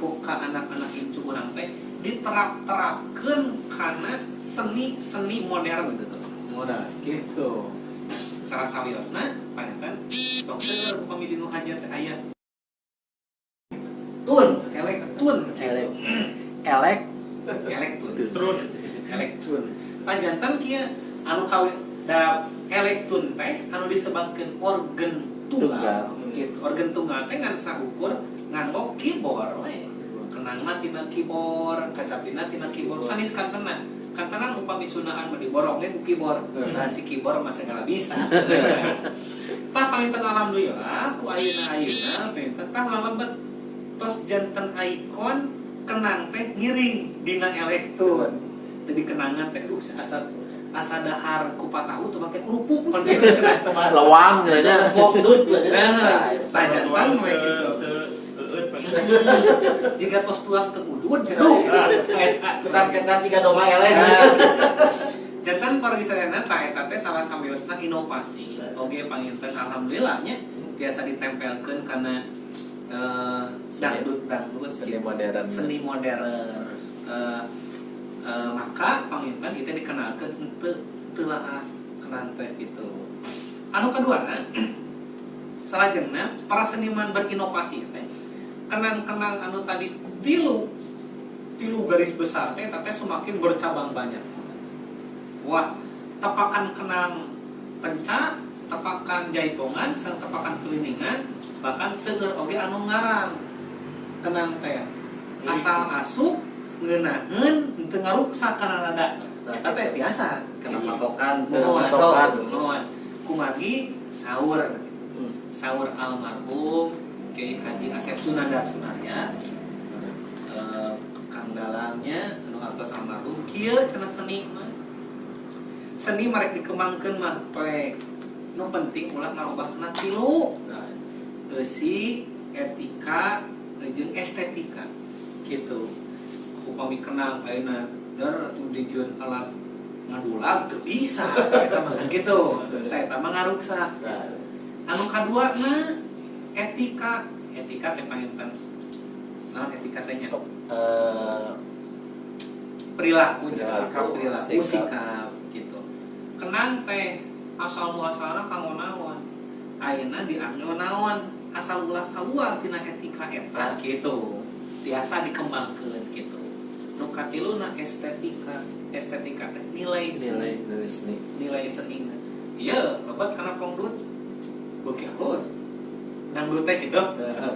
ku ka anak-anak incu urang teh diterap-terapkeun kana seni-seni modern gitu. Modern gitu. Salah sawiosna panginten sok seueur upami di nu hajat teh aya Tun. elektun Elek. Elek. elektun. Terus Elektun. Panjantan kieu anu kawe da elektun teh anu disebabkeun organ tunggal. Gitu. Organ tunggal teh ngan saukur nganggo keyboard we. Kenangna tina keyboard, kacapina tina keyboard, sanes kantena. Kantenan upami sunaan mah diborong ge ku keyboard. Nah si keyboard mah segala bisa. Tah panginten alhamdulillah ku ayeuna-ayeuna panginten tah lalebet tos janten ikon kenang teh ngiring dina elektun. Jadi kenangan teh asa dahar kupat tahu tuh make kerupuk pan gitu cenah. Lewang nya. Pongdut lah. Nah, sajantan we gitu. Eueut Jika tos tuang teu udud jenuh. Eta Ketan-ketan tiga doma eleh. Jantan pargisarena tah eta teh salah sawiosna inovasi. Oge panginten alhamdulillah nya biasa ditempelkeun kana dangdut Seni gitu. modern. Seni modern. Maka panginten itu dikenalkeun henteu teu laas kenang teh gitu. Anu kaduana salajengna para seniman berinovasi teh kenang-kenang anu tadi tilu garis besar teh eta teh semakin bercabang banyak. Wah, tepakan kenang pencak, tepakan jaipongan, sareng tepakan keliningan, bahkan seueur oge anu ngarang kenang teh. Asal asup ngeunaheun henteu ngaruksak kana nada. Eta teh tiasa Kena patokan, patokan. Nuhun. Kumargi saur. Saur almarhum Kiai Haji Asep Sunandar Sunarya. Kang dalangnya anu atos almarhum kieu cenah seni mah. Seni marek dikembangkeun mah poek. Nu penting ulah ngarobahna tilu. Eusi, etika, jeung estetika gitu. Upami kenang ayeuna dar atuh dijieun alat ngadulag teu bisa eta mah gitu. Eta mah ngaruksak. Anu kadua na etika, etika teh panginten. Naon etika teh nya? Perilaku, sikap, perilaku, sikap gitu. Kenang teh asal muasalna kanggo naon? Ayeuna dianggo naon? Asal ulah kaluar tina etika eta gitu. Tiasa dikembangkeun gitu. Nu katiluna estetika, estetika teh nilai seni. Nilai seni. Nilai senina. Ieu lebet kana pongdut. Beuki halus. Dangdut teh gitu.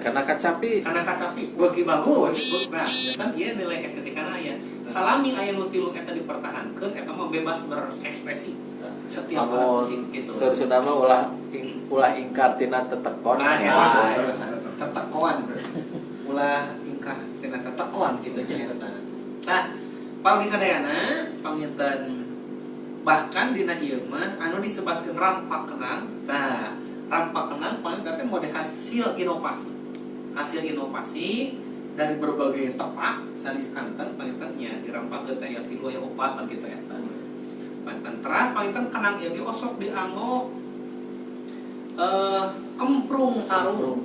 Karena kacapi. Karena kacapi beuki bagus. Nah, kan ieu nilai estetikana aya. Salami aya nu tilu eta dipertahankeun eta mah bebas berekspresi. Setiap alat musik gitu. Saur-saurna mah ulah ingkar tina tetekon. Nah, ya, tetekon. Ulah ingkar tina tetekon gitu nya eta. Nah, palgi sadayana panginten bahkan dina ieu mah anu disebatkeun rampak kenang. Nah, rampak kenang paling teh mode hasil inovasi. Hasil inovasi dari berbagai tepak sanes kanten panginten nya dirampakeun teh aya tilu aya opat pan kitu eta. Panginten teras panginten kenang ieu ge osok dianggo kemprung tarung.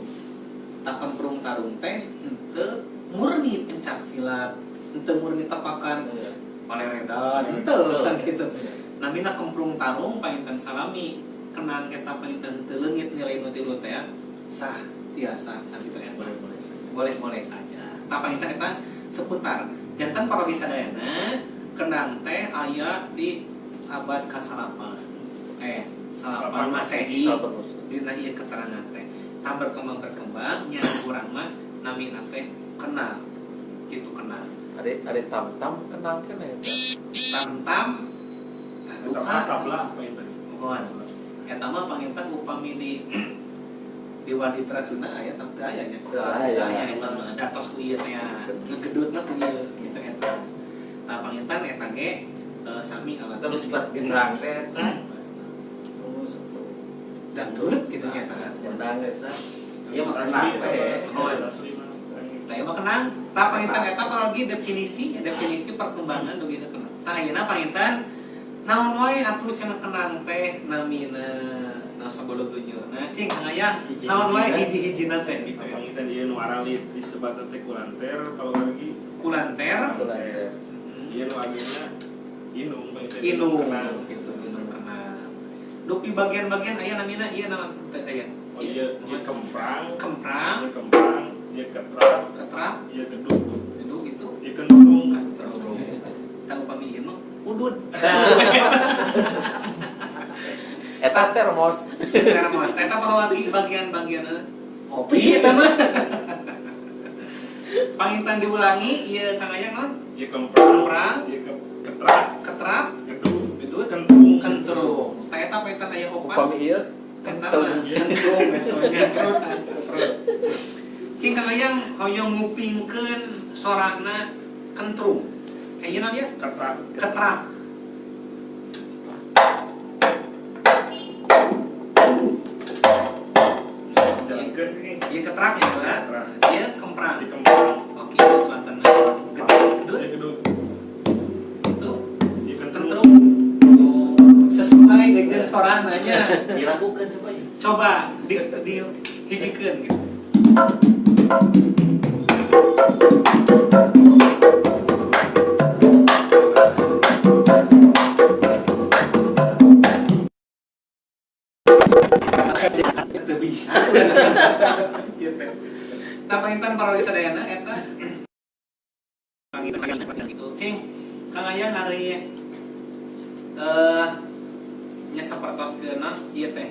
Tah kemprung tarung teh henteu murni pencak silat, henteu murni tepakan paleredan, henteu kan kitu. Namina kemprung tarung panginten salami kenang eta panginten teu leungit nilai nu tilu teh sah tiasa kan kitu eta. Boleh-boleh saja. Tah panginten eta seputar jantan parogi sadayana kenang teh aya di abad ka-8. 8 Masehi dina ieu keterangan teh. Tah berkembang-berkembang nya urang mah namina teh kenang. Kitu kenang. Ari tam-tam kenang keneh eta. Tam-tam Duka tabla apa itu? Mohon. Eta mah panginten upami di Waditra Sunda aya teu aya nya. Teu aya. Eta mah datos ku ieu teh ngegedutna ku ieu gitu eta. Tah panginten eta ge sami alat terus sifat gendrang teh eta. Oh, dangdut kitu nya eta. Gendang eta. Ieu mah kenang we. Mohon. Tah ieu mah kenang. Tah panginten eta apalagi definisi perkembangan dugi ka kenang. Tah ayeuna panginten naon wae atuh cenah kenang teh namina naon sabologeunyeurna cing Kang Ayang naon wae hiji-hijina teh kitu. Panginten ieu nu aralit disebatna teh kulanter kalau lagi kulanter. Ieu nu agengna inung panginten. Inung gitu inung kenang. Dupi bagian-bagian aya namina ieu naon teh aya. Oh ieu ieu kemprang, kemprang, ieu kemprang, ieu ketrap, ketrap, ieu gedug, gedug itu. Ieu kentrung, kentrung. Tah upami ieu mah udud. Eta termos. Termos. Eta lagi bagian-bagian kopi eta mah. Panginten diulangi ieu Kang Ayang naon? Ieu kemprang, ieu ketrap, ketrap, gedug, gedug, kentrung, kentrung. Tah eta panginten aya opat. Upami ieu kentrung, kentrung eta nya. Cing Kang Ayang hoyong ngupingkeun sorana kentrung. Kayaknya naon ya? Ketrap. Ketrap. Jalankeun ini. Ieu ketrap ya, Pak. Ieu kemprang. Ieu kemprang. Oke, suantana. Gedug. Ieu gedug. Tuh. Ieu kentrung. Oh, sesuai jeung sorana nya. Dilakukeun coba ya. Coba di hijikeun gitu. Teu bisa. Nah, panginten para sadayana eta panginten gitu. Cing, Kang Ayang ari nya sapertos keuna ieu teh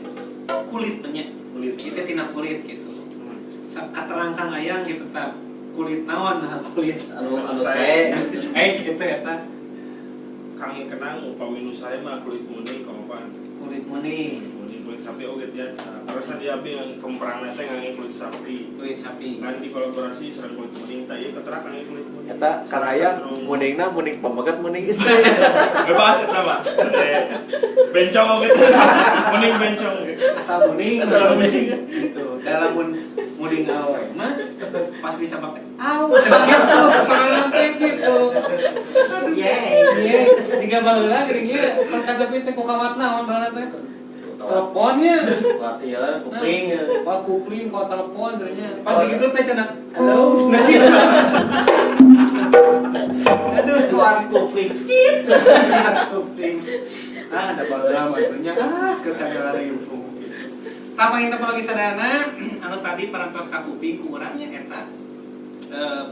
kulit nya. Kulit. Ieu teh tina kulit gitu. Katerang Kang Ayang gitu tah kulit naon nah kulit anu sae sae gitu eta. Kang kenang upami nu sae mah kulit muning kapan? Kulit muning. Kulit sapi oge tiasa. Terus tadi abi yang kemprangna teh ngangge kulit sapi. Kulit sapi. Kan di kolaborasi sareng kulit muning tah ieu keterak ngangge kulit muning. Eta Kang Ayang muningna muning pameget muning istri. Bebas eta mah. Bencong oge tiasa. Muning bencong. Asal muning. Asal muning. Gitu. Dalam muning awe mah pas disapa teh. Aw, gitu. Soalna teh gitu. Yeay. Ye, jika baheula geuning ieu pan kasapin teh ku kawatna naon baheula teh. Teleponnya, iya, kupling, wah kupling, kau telepon, ternyata. Pas gitu teh cenah, halo, cenah gitu. Aduh, keluar kupling, cekit, kupling. Ah, ada baheula mah nya, ah, kesadaran info. Tah panginten lagi sadayana, anu tadi parantos ka kuping ku urang nya eta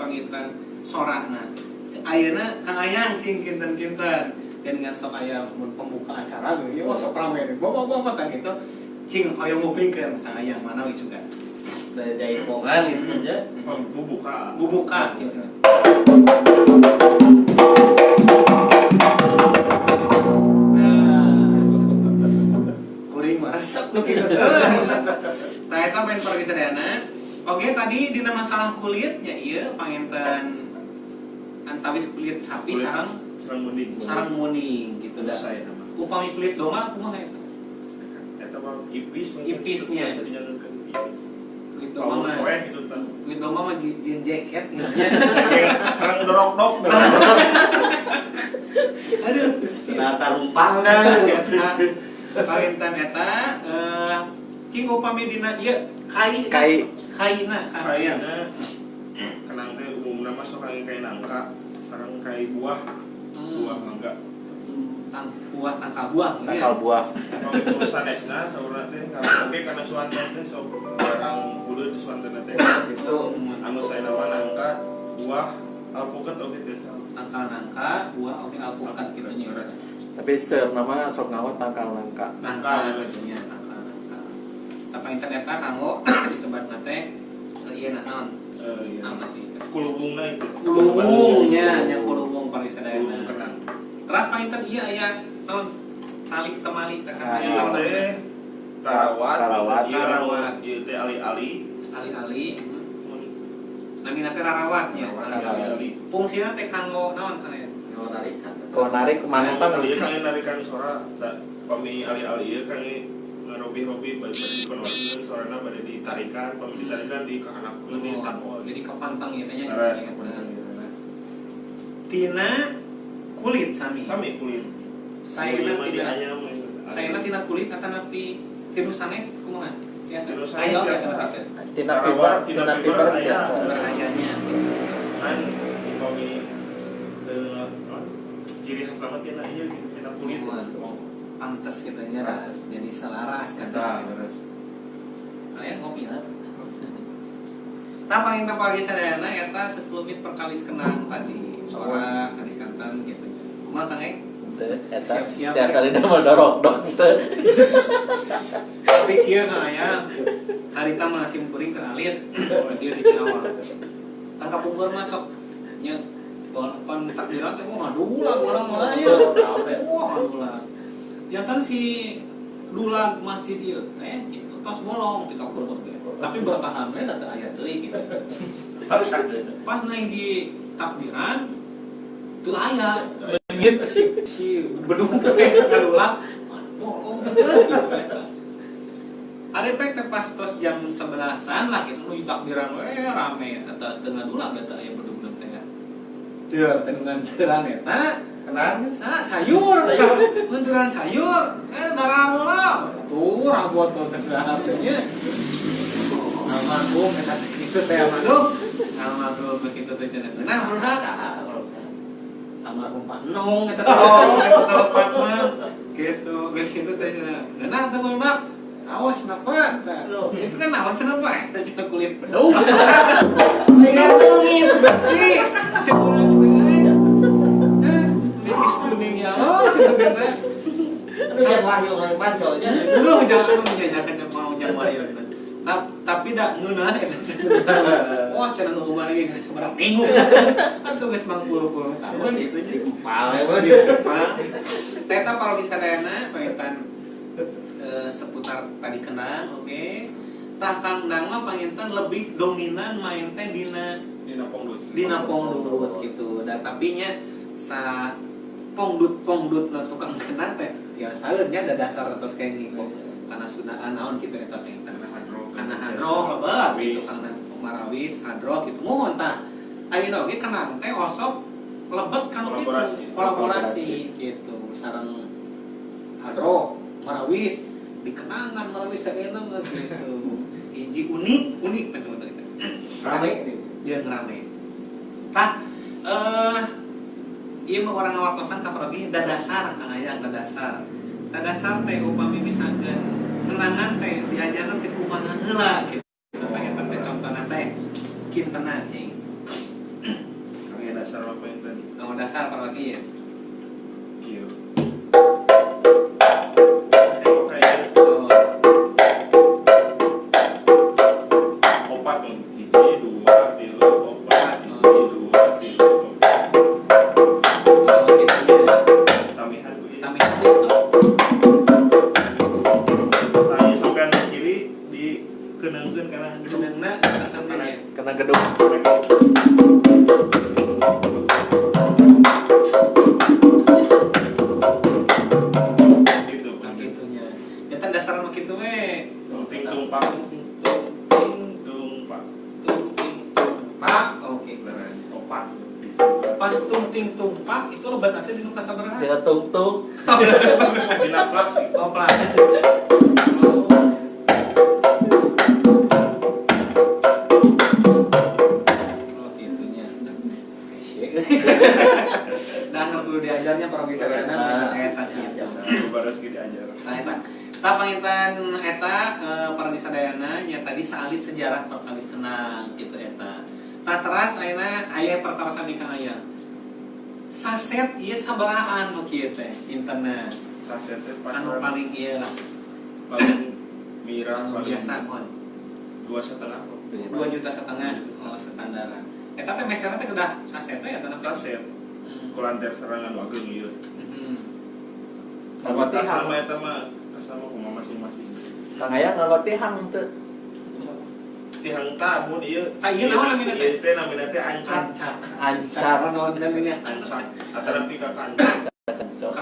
panginten sorana. Ayeuna Kang Ayang cing kinten-kinten. Dan dengan sok aya mun pembuka acara gitu ya, wah sok rame deh, bawa tah gitu cing hoyong ngupingkeun Kang Ayang mana we suka dari jaipongan gitu nya bubuka bubuka gitu. Nah, kuring mah resep nu kitu. Nah eta main pergi sadayana. Oke, tadi dina masalah kulit nya ieu panginten antawis kulit sapi sareng sarang muning. Sarang muning gitu dah. Saya nama. Upami kulit domba kumaha eta? Eta mah ipis ipisnya. Kulit domba mah. Gitu tah. Kulit domba mah jin jaket gitu. Sarang dorok-dok. Aduh, senata rumpang. Nah, panginten eta cing upami dina ieu kai kai kaina kaina. Kenang teh umumna mah sok kai nangka, sareng kai buah. Buah mangga. Buah tangkal buah. Tangkal buah. Kalau itu sanesna saurna teh oge kana suanten teh sok barang buleud suanten teh gitu. Anu saena mah nangka, buah, alpukat oge biasa. Tangkal nangka, buah oge alpukat kitu nya. Tapi seurna mah sok ngawa tangkal nangka. Nangka nya tangkal nangka. Tah panginten eta kanggo disebatna teh ieu naon? Iya. Kulubungna itu. Kulubungnya nya kulubung paling sadayana. Kenang. Teras panginten ieu aya naon? Tali temali teh teh rarawat ieu teh ali-ali. Ali-ali. Namina teh rarawatnya. Ali-ali. Fungsina teh kanggo naon kana? Kanggo narikan. Kanggo narik manutan ieu kanggo narikan sora pami ali-ali ieu kanggo ngerobi-robi bade dikeluarkeun sorana bade ditarikan, pami ditarikan di kahanapkeun di takol. Jadi kepantang ieu teh nya. Tina kulit sami. Sami kulit. Saena tina kulit atanapi tiru sanes kumaha? Tiasa. Ayo biasa tina fiber, tina fiber biasa. Berayanya. Kan pami teu ciri khas banget tina ieu tina kulit. Pantes gitu nya jadi selaras kan. Aya ngopi lah. Nah paling tapal sadayana eta sekelumit perkawis kenang tadi. Sora sanes kantan gitu. Kumaha Kang Eng? Eta tiasa dina mah dorok teu. Tapi kieu Kang Aya, harita mah simkuring keur alit, dia di Ciawang. Kan kapungkur mah sok nya pan takbiran teh wah ngadulang urang mah nya. Wah ngadulang. Jantan si dulag masjid ieu teh gitu tos bolong ti kapungkur teh. Tapi bertahan we da teu aya deui gitu. Pas naik di takbiran teu aya. Leungit si bedung teh ngadulang bolong teh gitu eta. Arepek teh pas tos jam 11-an lah gitu nuju takbiran we rame eta teu ngadulang da teu aya bedung teh. Teu teu eta kenang sayur, menceran sayur, darah tuh rambut tuh teh almarhum eta kitu teh almarhum, almarhum begitu teh cenah. Nah, budak almarhum Pak Nong eta teh eta lepat mah gitu, geus kitu teh cenah. Nah, teh budak awas napa tah. Itu kan naon cenah Pak, eta cenah kulit bedung. Ngantungin. Ih, cenah kuning ya, oh sebenarnya. Aduh jam wahyu mancolnya. Aduh jangan menjajakan mau jam wahyu. Tapi dak ngeunah eta. Wah cenah nu umar lagi sabaraha minggu. Atuh geus mangpuluh-puluh tahun itu jadi kepal ya. Teta parogi sadayana panginten seputar tadi kenang oke. Tah Kang Dang mah panginten lebih dominan main teh dina pongdut. Dina pongdut gitu. Da tapi nya sa pongdut na tukang kenang teh tiasaeun nya da dasar atos kenging kok kana sundaan naon kitu eta teh kana hadroh lebat gitu kana marawis hadroh gitu muhun tah ayeuna oge kenang teh osok lebet kanu kitu kolaborasi gitu sareng hadroh marawis dikenangan marawis teh ayeuna mah gitu hiji unik unik macam itu rame jeung rame tah ieu mah urang ngawartosan ka parogi dadasar Kang Ayang dadasar. Dadasar teh upami misalkeun kenangan teh diajarna teh kumaha heula kitu. Teh eta teh contona teh kintena cing. Kang dasar apa enten? Kang dasar parogi ya. Kieu. Opat 1 2 3 4 1 2 3 Kena gedung. Gitu. Nah, gitunya. Nyata dasar mah kitu we. Tung tumpak. Tung tumpak. Tung ting tumpak. Oke. Beres. Opat. Pas tung ting tumpak itu lebat nanti di nu kasabaraha? Dina tung-tung. Dina plak sih. Oh, plak. Diajarnya parogi sadayana eta kitu. Baras ge diajar. Nah eta. Tah panginten eta parogi sadayana nya tadi saalit sejarah perkawis kenang kitu eta. Tah teras ayeuna aya pertarosan di Kang Ayang. Saset ieu sabarahaan nu kieu teh intena. Saset teh anu paling ieu lah. Paling mirah paling biasa mon. 2,5. 2,5 juta oh standaran. Eta teh meserna teh udah saset teh ya tanah saset. Kulanter serangan wageung ieu. Nganggo tihang. Sama eta mah sama kumaha masing-masing. Kang aya nganggo tihang teu. Tihang ta mun ieu. Ah, ieu naon namina teh? Ieu teh namina teh ancak. Ancak. Ancak. Naon namanya? Ancak. Atanapi ka kancak. Kancok.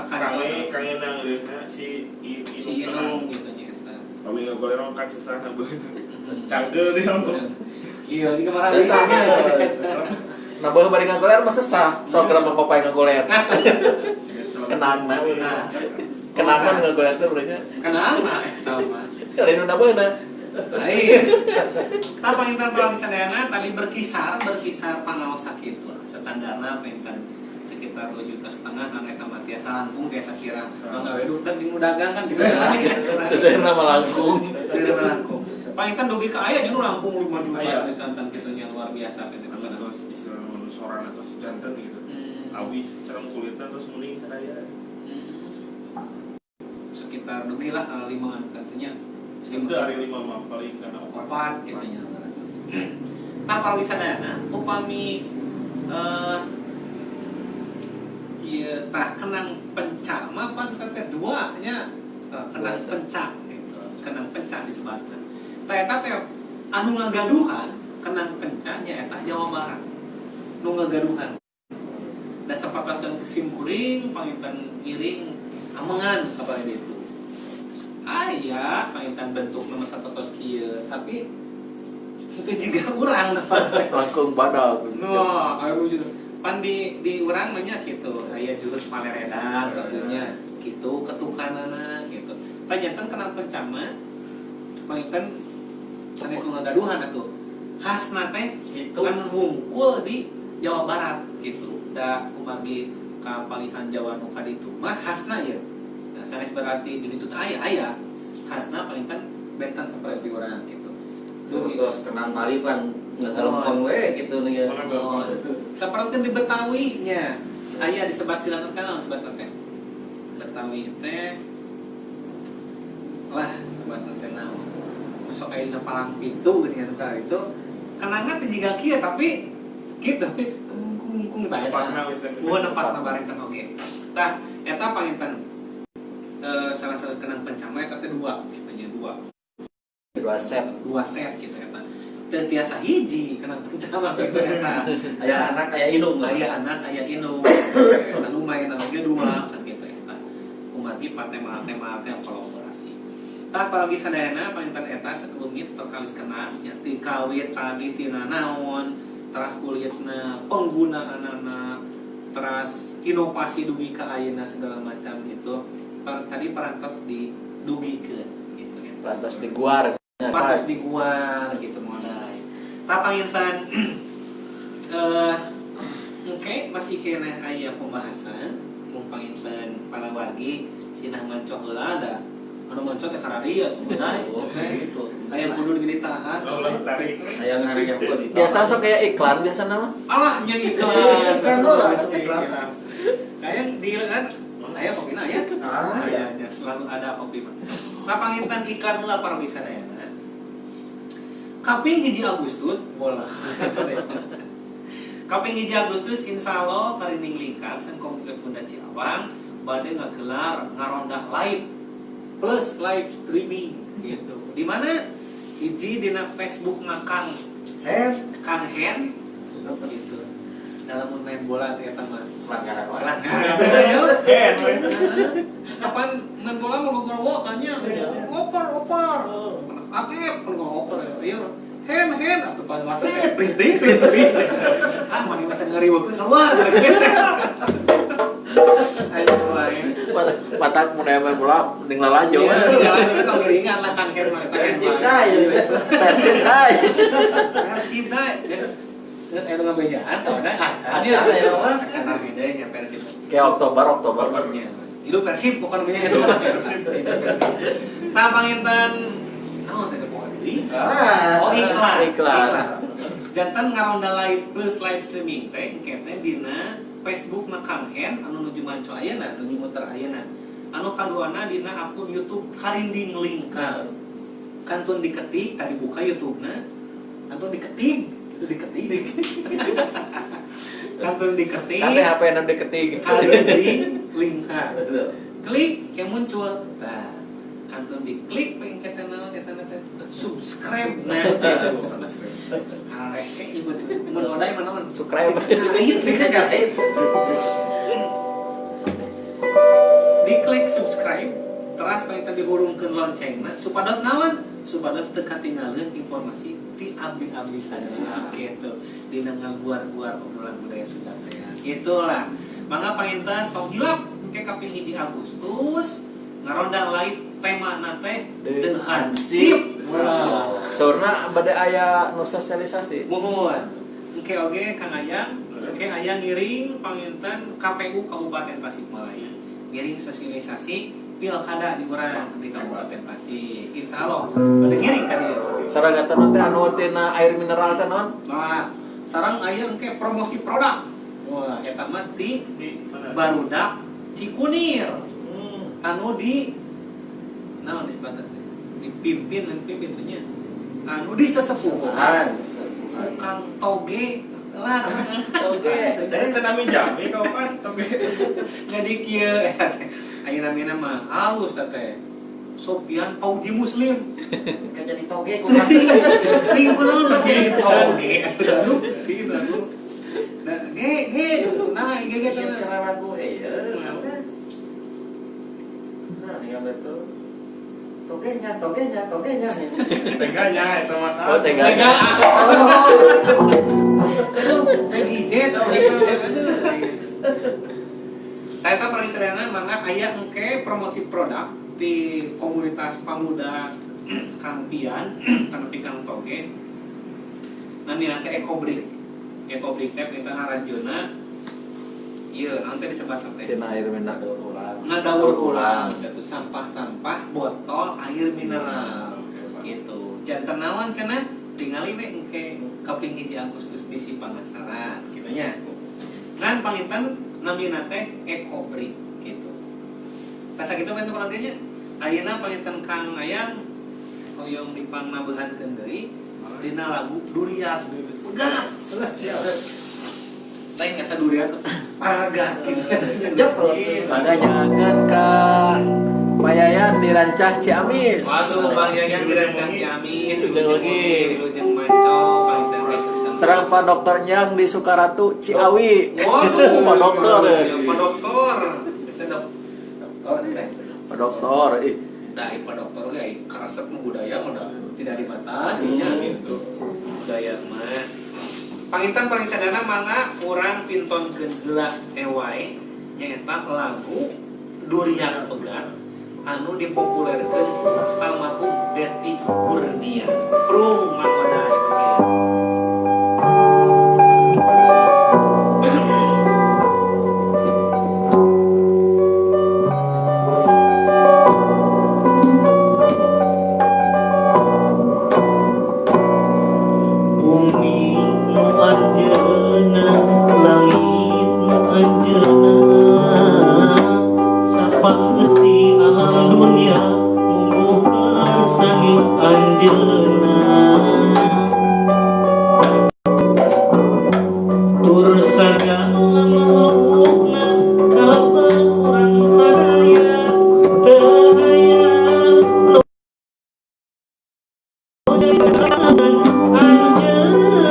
Kange nang leuhna si Si Inung gitu nya eta. Kami ngagolerong kan sesah beungeut. Canggel dia ngomong. Iya, di kemarin Sesah. Nah, beuh bari ngagoler mah sesah. Sok geura mah papai ngagoler. Kenangna. Kenangna ngagoler teh berarti. Kenangna eta mah. Lain nu nabeuna. Lain. Tah panginten kalau sadayana tadi berkisar pangaos sakitu. Standarna panginten sekitar 2,5 juta kan eta mah tiasa langkung tiasa kira. Mangga we dan di dagang kan gitu. Sesuai nama langkung. Sesuai nama langkung. Panginten dugi ka aya nya nu langkung 5 juta ditantan kitu nya luar biasa kitu. Terus istilah soran atau sejanten gitu. Awis serem kulitna terus muning sadaya. Sekitar dugi lah kalau 5 katanya. Itu hari 5 mah paling kana 4 gitu nya. Tah paling sadayana upami ieu tah kenang pencak mah pan teh dua nya kenang pencak gitu. Kenang pencak disebatna. Tah eta teh anu ngagaduhan kenang pencak nya eta Jawa Barat. Nu ngagaduhan. Da sapatoskeun sim kuring panginten ngiring amengan ka bari ditu. Aya panginten bentuk nama sapertos kieu, tapi itu juga urang langkung badag. No, aya gitu. Pan di urang mah nya kitu, aya jurus paleredan katanya kitu ketukanana kitu. Panjanten kenang pencak mah panginten sanes nu ngagaduhan atuh. Khasna teh gitu kan hungkul di Jawa Barat gitu. Da kumagi ka palihan Jawa nu ka ditu mah khasna ieu. Nah, sanes berarti di ditu teh aya aya. Khasna panginten benten sapertos di urang gitu. Terus kenang Bali pan ngagalempeng we gitu nih. Oh, sapertos di Betawi nya. Aya disebat silang teh naon sebat teh? Betawi teh lah sebat teh naon. Masuk ayeuna palang pintu geuningan tah itu. Kenangan teh jiga kieu tapi kitu kungkung tah eta. Mun nepatna bareng teh oge. Tah eta panginten salah satu kenang pencak mah eta teh dua kitu nya dua. Dua set gitu eta. Teu tiasa hiji kenang pencak mah kitu eta. Aya anak aya indung. Aya anak aya indung. Eta lumayan oge dua kan kitu eta. Kumargi tema-tema teh kolaborasi. Tah apalagi sadayana panginten eta sekelumit perkawis kenang nya ti kawit tadi tina naon, teras kulitna, penggunaanana, teras inovasi dugi ka ayeuna segala macam itu. Tadi parantos didugikeun gitu ya. Parantos diguar. Parantos diguar gitu modal. Tah panginten oke masih keneh aya pembahasan mung panginten para wargi sinah mancoh heula da. Anu mancoh teh kararieu atuh modal. Gitu. Aya kudu ditahan. Ulah tarik. Aya ngaring yang kudu. Biasa sok kayak iklan biasa nama. Alah nya iklan. Iklan heula iklan. Kayak di kan aya kopina aya. Ah, ya, selalu ada kopi mah. Nah, panginten iklan heula para sadayana. Kaping 1 Agustus bola. Kaping 1 Agustus insyaallah Karinding Lingkar sareng Komplek Bunda Ciawang bade ngagelar ngaronda live plus live streaming gitu. Di mana hiji dina Facebook na Kang Hen, Kang Hen gitu. Dalam main bola teh eta mah pelanggaran wae. Hen. Kapan main bola mau gogorwo kan nya. Ngoper-oper. Atep kan ngoper ya. Iya. Hen hen atuh pan wasit printing printing. Ah mana macan ngariweukeun keluar. Ayo wae. Batak mun aya main bola mending lalajo. Iya, lalajo tong lah kan Hen mah eta. Persib dae. Persib dae. Persib dae. Terus aya nu ngabejaan tah da acan. Ada ya mah. Kan deui nya Persib. Kayak Oktober. Itu Persib bukan punya itu Persib. Tah panginten naon teh poho deui? Oh iklan. Iklan. Jantan ngaronda live plus live streaming teh engke teh dina Facebook na Kang Hen anu nuju manco ayeuna, nuju muter ayeuna. Anu kaduana dina akun YouTube Karinding Lingkar. Kantun diketik tadi buka YouTube-na. Kantun diketik, itu diketik. Kantun diketik. Kan HP nu diketik. Karinding Lingkar. Klik yang muncul. Nah, kantun diklik pengen kata naon eta teh subscribe nah gitu. Rese ieu mun odai mah naon? Subscribe. Diklik subscribe teras pengen dihurungkeun loncengna supados naon? Supados teu katinggaleun informasi di abdi-abdi sadaya gitu. Dina ngaguar-guar obrolan budaya Sunda teh. Itulah. Mangga panginten tong hilap ke kaping 1 Agustus ngaronda lain tema teh The Hansip. Saurna bade aya nu sosialisasi. Muhun. Engke oge Kang Ayang, engke aya ngiring panginten KPU Kabupaten Tasikmalaya. Ngiring sosialisasi pilkada di urang di Kabupaten Tasik. Insyaallah bade ngiring ka dieu. Sareng eta teh anu tina air mineral teh naon? Nah, sareng aya engke promosi produk. Wah, eta mah di Barudak Cikunir. Anu di naon disebutna teh? Dipimpin dan pimpin teh nya. Anu di sesepuhan. Tukang toge lah. Toge. Teh teu nami jami kapan toge. Jadi kieu eta teh. Ayeuna namina mah halus teh. Sopian Pauji Muslim. Kan jadi toge kumaha. Ting kunaon toge. Toge. Aduh, ting aduh. Nah, ge ge nah ge ge teh. Karena lagu ieu teh. Nah, yang betul. Togenya, togenya, togenya. Teganya eta mah. Oh, teganya. Aduh, lagi jet Eta perisirana mangga aya engke promosi produk di komunitas pemuda Kang Pian, Kang Kang Toge. Nami nanti Ecobrik. Ecobrik teh eta ngaranjeuna ieu nanti disebut teh tina air mineral ulang. Ngadaur ulang itu sampah-sampah botol air mineral gitu. Janten naon cenah tingali we engke kaping 1 Agustus di Sipangasaran kitu nya. Ngan panginten namina teh Ecobrik gitu. Tah sakitu we kurang nya. Ayeuna panginten Kang Ayang hoyong dipangnabeuhankeun deui dina lagu Durian. Pegat. Siap. Lain kata durian paragat gitu. Mangga nyakeun ka Pak Yayan di Rancah Ciamis. Waduh, Pak Yayan di Rancah Ciamis. Lagi. Wilujeng Manco, panginten Serang Pak Dokter Nyang di Sukaratu Ciawi. Waduh, Pak Dokter. Pak Dokter. Eta dokter teh. Pak Dokter ih. Da Pak Dokter ge ai karesep mah budaya mah tidak dibatasi nya gitu. Budaya mah. Panginten paling sadana mangga urang pintonkeun heula wae nyaeta lagu Durian Pegat anu dipopulerkeun almarhum Deti Kurnia. Prung Mang Odai. Bumi nu anjeunna, langit nu anjeunna, sapangeusi alam dunia mumbuhkeun sangit anjeunna. Tur sagala makhlukna kalebet urang sadaya teu aya nu anjeunna.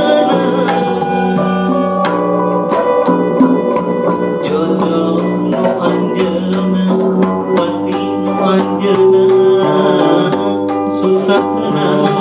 Jodoh nu anjeunna, pati nu anjeunna, susah senang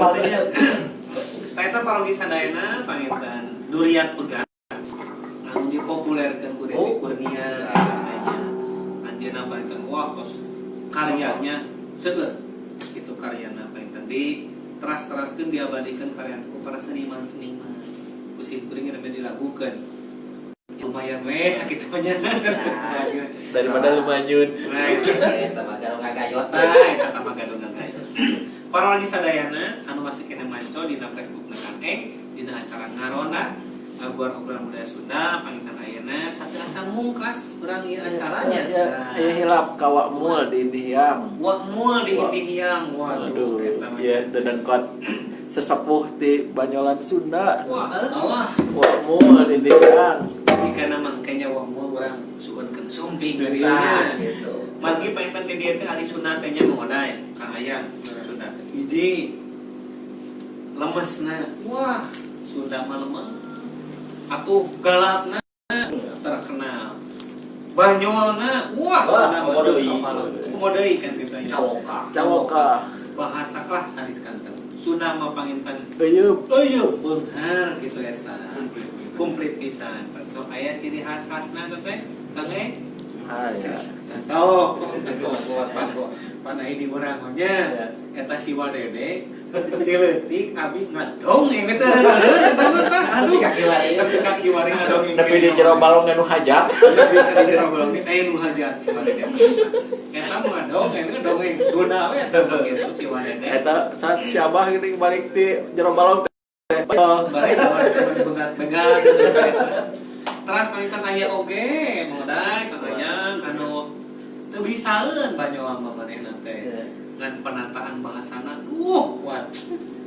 Gitu nya. Tah eta parogi sadayana panginten Duriat Pegat anu dipopulerkeun ku Dedi Kurnia eta teh nya. Anjeunna panginten wah tos karyanya seueur. Itu karyana panginten di teras-teraskeun diabadikeun karya ku para seniman-seniman. Ku sim kuring rame dilagukeun. Lumayan we sakitu mah nya. Daripada lumanyun. Nah, Eta mah gadong ngagayot. Nah, eta mah gadong ngagayot. Para wargi sadayana anu masih kena manco dina Facebook na Kang Eng dina acara Ngaronda ngaguar obrolan budaya Sunda panginten ayeuna sateuacan mungkas urang ieu acaranya. Ya, ya hilap ka Wak Mul di Indihiang. Wak Mul di Indihiang. Waduh, eta mah. Iya, dedengkot sesepuh di Banyolan Sunda. Wah, Allah. Wak Mul di Indihiang. Jika nama kayaknya Wak Mul urang suunkeun sumping di dieu. Nah, gitu. Margi panginten di dieu teh ahli Sunda teh nya mangodai Kang Ayang Sunda. Hiji lemesna. Wah, Sunda mah lemes. Atuh galapna terkenal. Banyolna, wah, Wah, Sunda mah komo deui. Komo deui kan kitu nya. Cawoka. Cawoka. Bahasa lah sanes kanten. Sunda mah panginten Eueup. eueuh beunghar gitu eta. Komplit pisan. Sok aya ciri khas-khasna teh Kang E. Aya. Contoh, panai di urang nya eta si Wadede dileutik abi ngadong yang teh eta mah tah aduh Tapi kaki wari. tapi kaki wari ngadong Tapi di jero balong anu hajat. tapi di jero balong aya nu hajat si Wadede eta mah ngadong yang dongeng Sunda we eta mah gitu si Wadede Eta saat si Abah geuning balik ti jero balong teh. balik begat-begat teras panginten aya oge modai katanya anu teu bisaeun Banyuwangi mah manehna teh ngan penataan bahasana kuat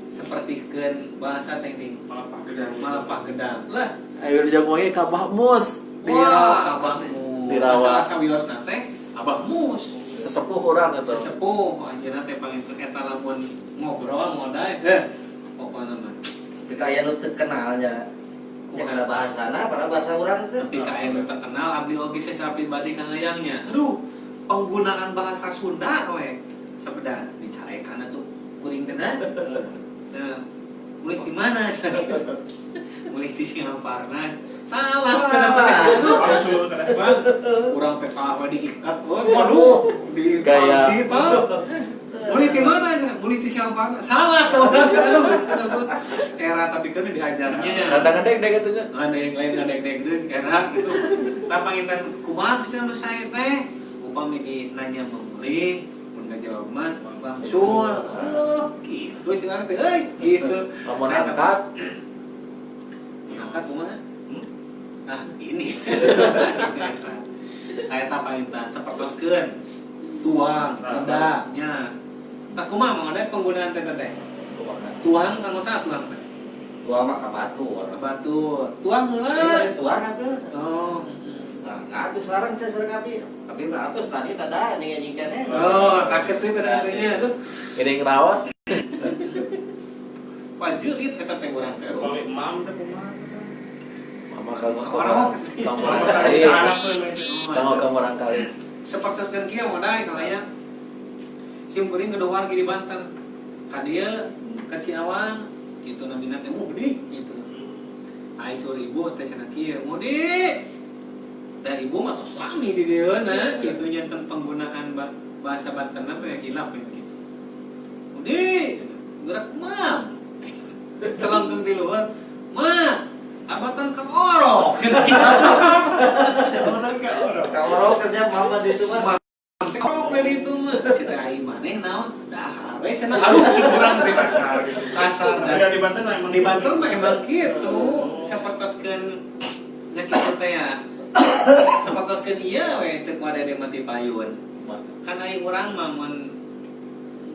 sapertikeun bahasa teh ning Malapah gedang. Malapah gedang lah. Ayo dijagoe ka Abah Mus. Di Wah, Abah Mus. Di rawa. Asa wiosna teh Abah Mus Sesepuh urang eta. sesepuh anjeunna teh panginten eta lamun ngobrol modai teh pokona mah Kita aya nu teu kenalnya. Ya kana bahasana, pada bahasa urang teh. tapi ka aya nu terkenal abdi oge secara pribadi Kang Ayangnya aduh penggunaan bahasa Sunda we sepeda dicarekan atuh kuring teh nah mulih di mana mulih di Singaparna salah cenah mah Palsu kana. Bang urang teh kalah we diikat we waduh di Gaya. mulih di mana cenah mulih di Singaparna salah tuh urang aduh era tapi kan diajarnya Kadang-kadang dek kitu nya. ada yang lain ada yang deg era gitu tah panginten kumaha cenah nu sae teh upami di nanya membeli mun ngajawab mah bangsul oh gitu cenah teh euy gitu Lamun angkat angkat kumaha ah ini saya tah panginten sapertoskeun tuang reda nya tah kumaha mang ada penggunaan teh teh tuang kanggo saha tuang teh Tuang mah ka batur. Batur tuang heula Ini tuang atuh. oh Nah, atuh sareng cah sareng abi. Abi mah atuh tadi dada anjing anjing keneh. Oh, takut tuh pada adanya tuh. geuning rawas. Pajelit eta teh urang teh. Kalau imam teh kumaha? Mama kanggo Orang. kanggo kali. Kanggo ka kali. Sapertoskeun kieu modai kalaya. Sim kuring gedohan di Banten. Ka dieu ka Ciawang kitu namina teh mudik gitu. Ai sore ibu teh cenah kieu, mudik. Da ibu mah tos lami di dieu na kitu nya tentang penggunaan bahasa Bantenna teh hilap ya gitu. Mudik, gerak mam. Celengkeung di luar, ma, abatan ke orok. Cenah kitu. Abatan ka orok. Ka orok kerja mama di itu mah. Orok dari itu mah. Cita ai maneh naon? Dahar we cenah. Aduh, Kurang teh kasar gitu. kasar Tapi dan di Banten mah emang di Banten mah emang gitu. Sapertoskeun nya kitu teh ya. Sapertoskeun ieu we ceuk wadene mah ti payun. Kan ai urang mah mun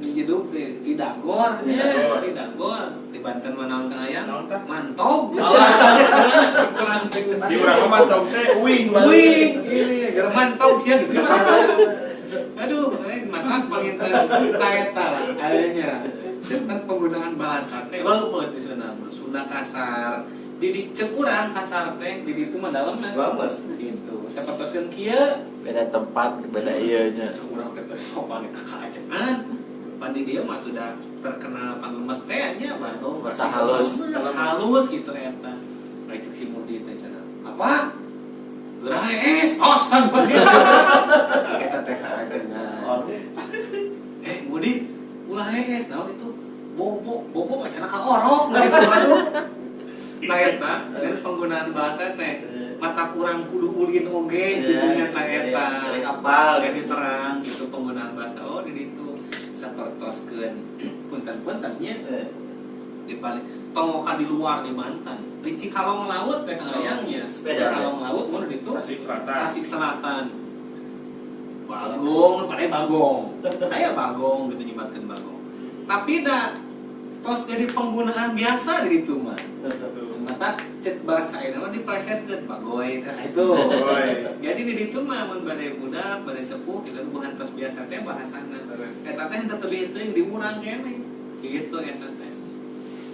nyedup di dagor nya, di dagor. Di Banten mah naon Kang Ayang? Naon tah? Mantog. Alah, kurang teh geus. Di urang mah mantog teh uing. Wing, ini mantog sia gitu. Aduh, mantap panginten eta lah aya Tentang penggunaan bahasa teh leupeut di Sunda mah. Sunda kasar. Di cek urang kasar teh di ditu mah dalemna. Lemes. Gitu. Sapertoskeun kieu Beda tempat, beda ieu nya. cek urang teh teh sopan eta kaajengan. Pan di dieu mah sudah terkenal panglemes teh nya Bandung bahasa halus halus gitu eta. Cek si Mudi teh cenah. Apa? Gerah es, ostan bae. Eta teh kajengan. Mudi ulah es naon itu? Bobo, bobo mah cenah ka orok gitu aduh. Nah eta dan penggunaan bahasa teh mata kurang kudu ulin oge kitu nya tah eta. Apal jadi terang gitu penggunaan bahasa oh di ditu sapertoskeun punten-puntennya di paling tongokan di luar di Banten di Cikalong Laut teh kayangnya Cikalong Laut mun di ditu Tasik Selatan. Tasik Selatan. Bagong, padahal bagong. Aya bagong gitu nyebatkeun bagong. Tapi da tos jadi penggunaan biasa di ditu mah. Mata cek bahasa ayeuna mah diplesetkeun bagoy teh itu. Jadi di ditu mah mun bade budak, bade sepuh kitu buhan tos biasa teh bahasana. Eta teh henteu tebih teuing di urang keneh. Kitu eta teh.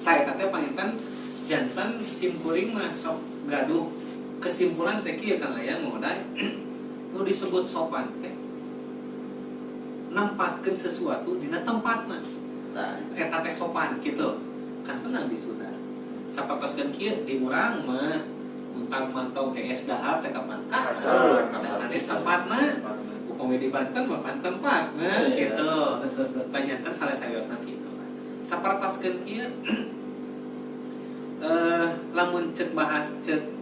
Tah eta teh panginten jantan simkuring mah sok gaduh kesimpulan teh kieu Kang Ayang modai nu disebut sopan teh nempatkeun sesuatu dina tempatna. Eta teh sopan kitu. Kan tenang di Sunda. Sapertoskeun kieu di urang mah untang mantau hees dahar teh kapan kasar. Sanes tempatna. Upami di Banten mah pan tempatna kitu. Panjanten salesayosna kitu. Sapertoskeun kieu lamun cek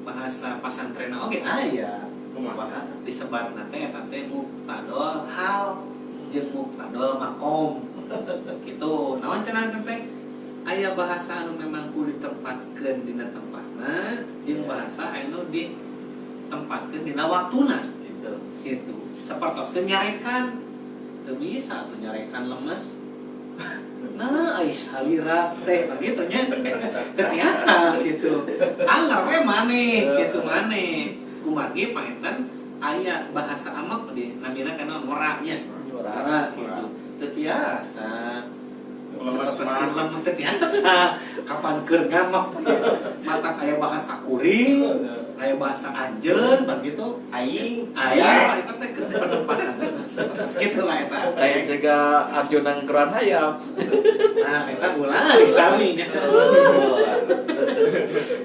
bahasa pasantrenna oge aya. Kumaha? Disebatna teh eta teh mubtadol hal jeung mubtadol makom. Gitu. Naon cenah teh? Aya bahasa anu memang kudu ditempatkeun dina tempatna jeung bahasa anu ditempatkeun dina waktuna. Gitu. Gitu. Sapertoskeun nyarekan. Teu bisa atuh nyarekan lemes. Nah, ais salira teh begitu nya. Teu tiasa gitu. Anggar we maneh gitu maneh. Kumargi panginten aya bahasa amak di namina kana ngoranya. Ngora gitu. Teu tiasa. Lemes mah lemes teu tiasa. Kapan keur ngamak mata aya bahasa kuring, aya bahasa anjeun pan gitu. Aing, aya eta teh keur penempatan. Kitu lah eta. Lain siga Arjuna nggeroan hayam. Nah, eta ulah disami nya.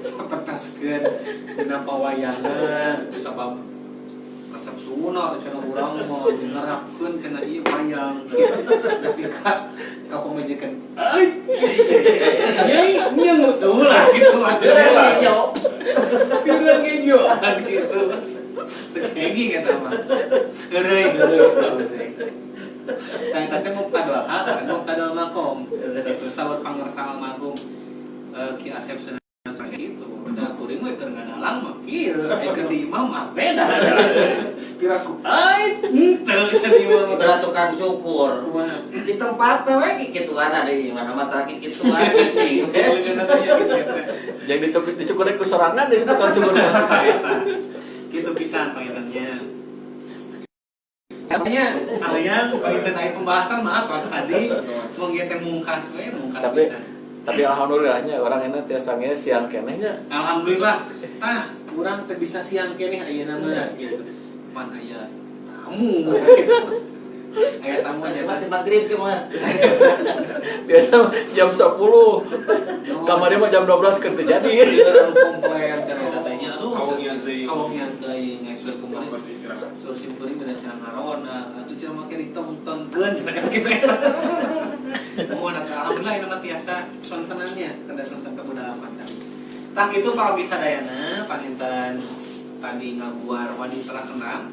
Sapertaskeun dina pawayangan sabab resep sunah cenah urang mah nerapkeun cenah ieu wayang gitu. Tapi ka pamajikan euy nyai nyeung teu ulah gitu atuh. Pirang ngejo gitu. Teu kenging eta mah. Heureuy heureuy. Tah eta teh mubtadol hal sareng mubtadol makom. Itu saur pangersa almarhum Ki Asep Sunan gitu. Da kuring we keur ngadalang mah kieu, aya keur di imam mah beda. Piraku ai henteu bisa di imam mah. Berat tukang syukur. Di tempat we kikituan ada di mana mah tara kikituan kucing. Jeung dicukur ku sorangan di tukang cukur. Kitu pisan pangintennya. Katanya ayang panginten aya pembahasan mah tos tadi mung ieu teh mungkas we mungkas pisan. Tapi alhamdulillahnya orang enak tiasa nge siang kenehnya. Alhamdulillah. Tah, urang teh bisa siang keneh ayeuna mah gitu. Pan aya tamu gitu. Aya tamu nya mati magrib ke mah. Biasa jam 10. Kamari mah jam 12 keur teu jadi. Ieu komplain cenah eta teh nya. Aduh, kawengian teuing ngaikeun kumaha. Sur simkuring dina cenah ngarona, atuh cenah make ditontonkeun cenah kitu eta. Mohon alhamdulillah ini mah tiasa sontenannya kada sonten kebudayaan tadi. Tah kitu parogi sadayana panginten tadi ngaguar waditra kenang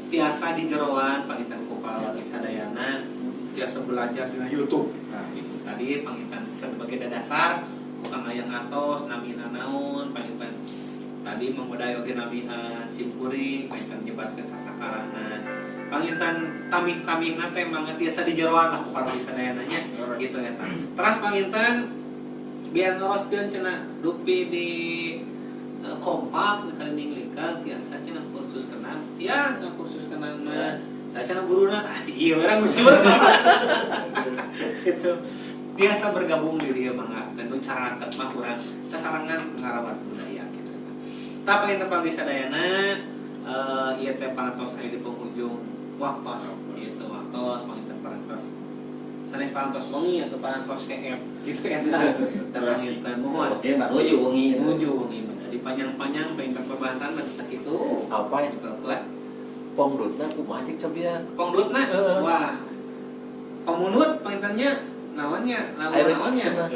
tiasa di jeroan panginten ku parogi sadayana tiasa belajar dina YouTube. Nah, itu tadi panginten sebagai dasar ku Kang Ayang atos namina naon panginten tadi manggodai oge namihan simkuring panginten nyebatkeun sasakarana panginten tamih-tamihna teh mangga tiasa di jeroan lah ku parogi sadayana nya gitu eta. Teras panginten biar neroskeun cenah dupi di kompak kalinding lingkar tiasa cenah kursus kenang tiasa kursus kenang mah saya cenah guruna iya urang gusur gitu tiasa bergabung di dia mangga dan cara mah urang sasarangan ngarawat budaya gitu. Tah panginten panggih sadayana ieu teh parantos aya di penghujung waktos gitu waktos panginten parantos Sanes parantos wengi atau parantos CF gitu eta. Terus muhun. Oke, menuju wengi. Menuju wengi. Di panjang-panjang pengen pembahasan mah sakitu. Apa ya? Pongdutna kumaha cik cobian? Pongdutna? Wah. Pemunut pengintannya naonnya, lagu naonnya.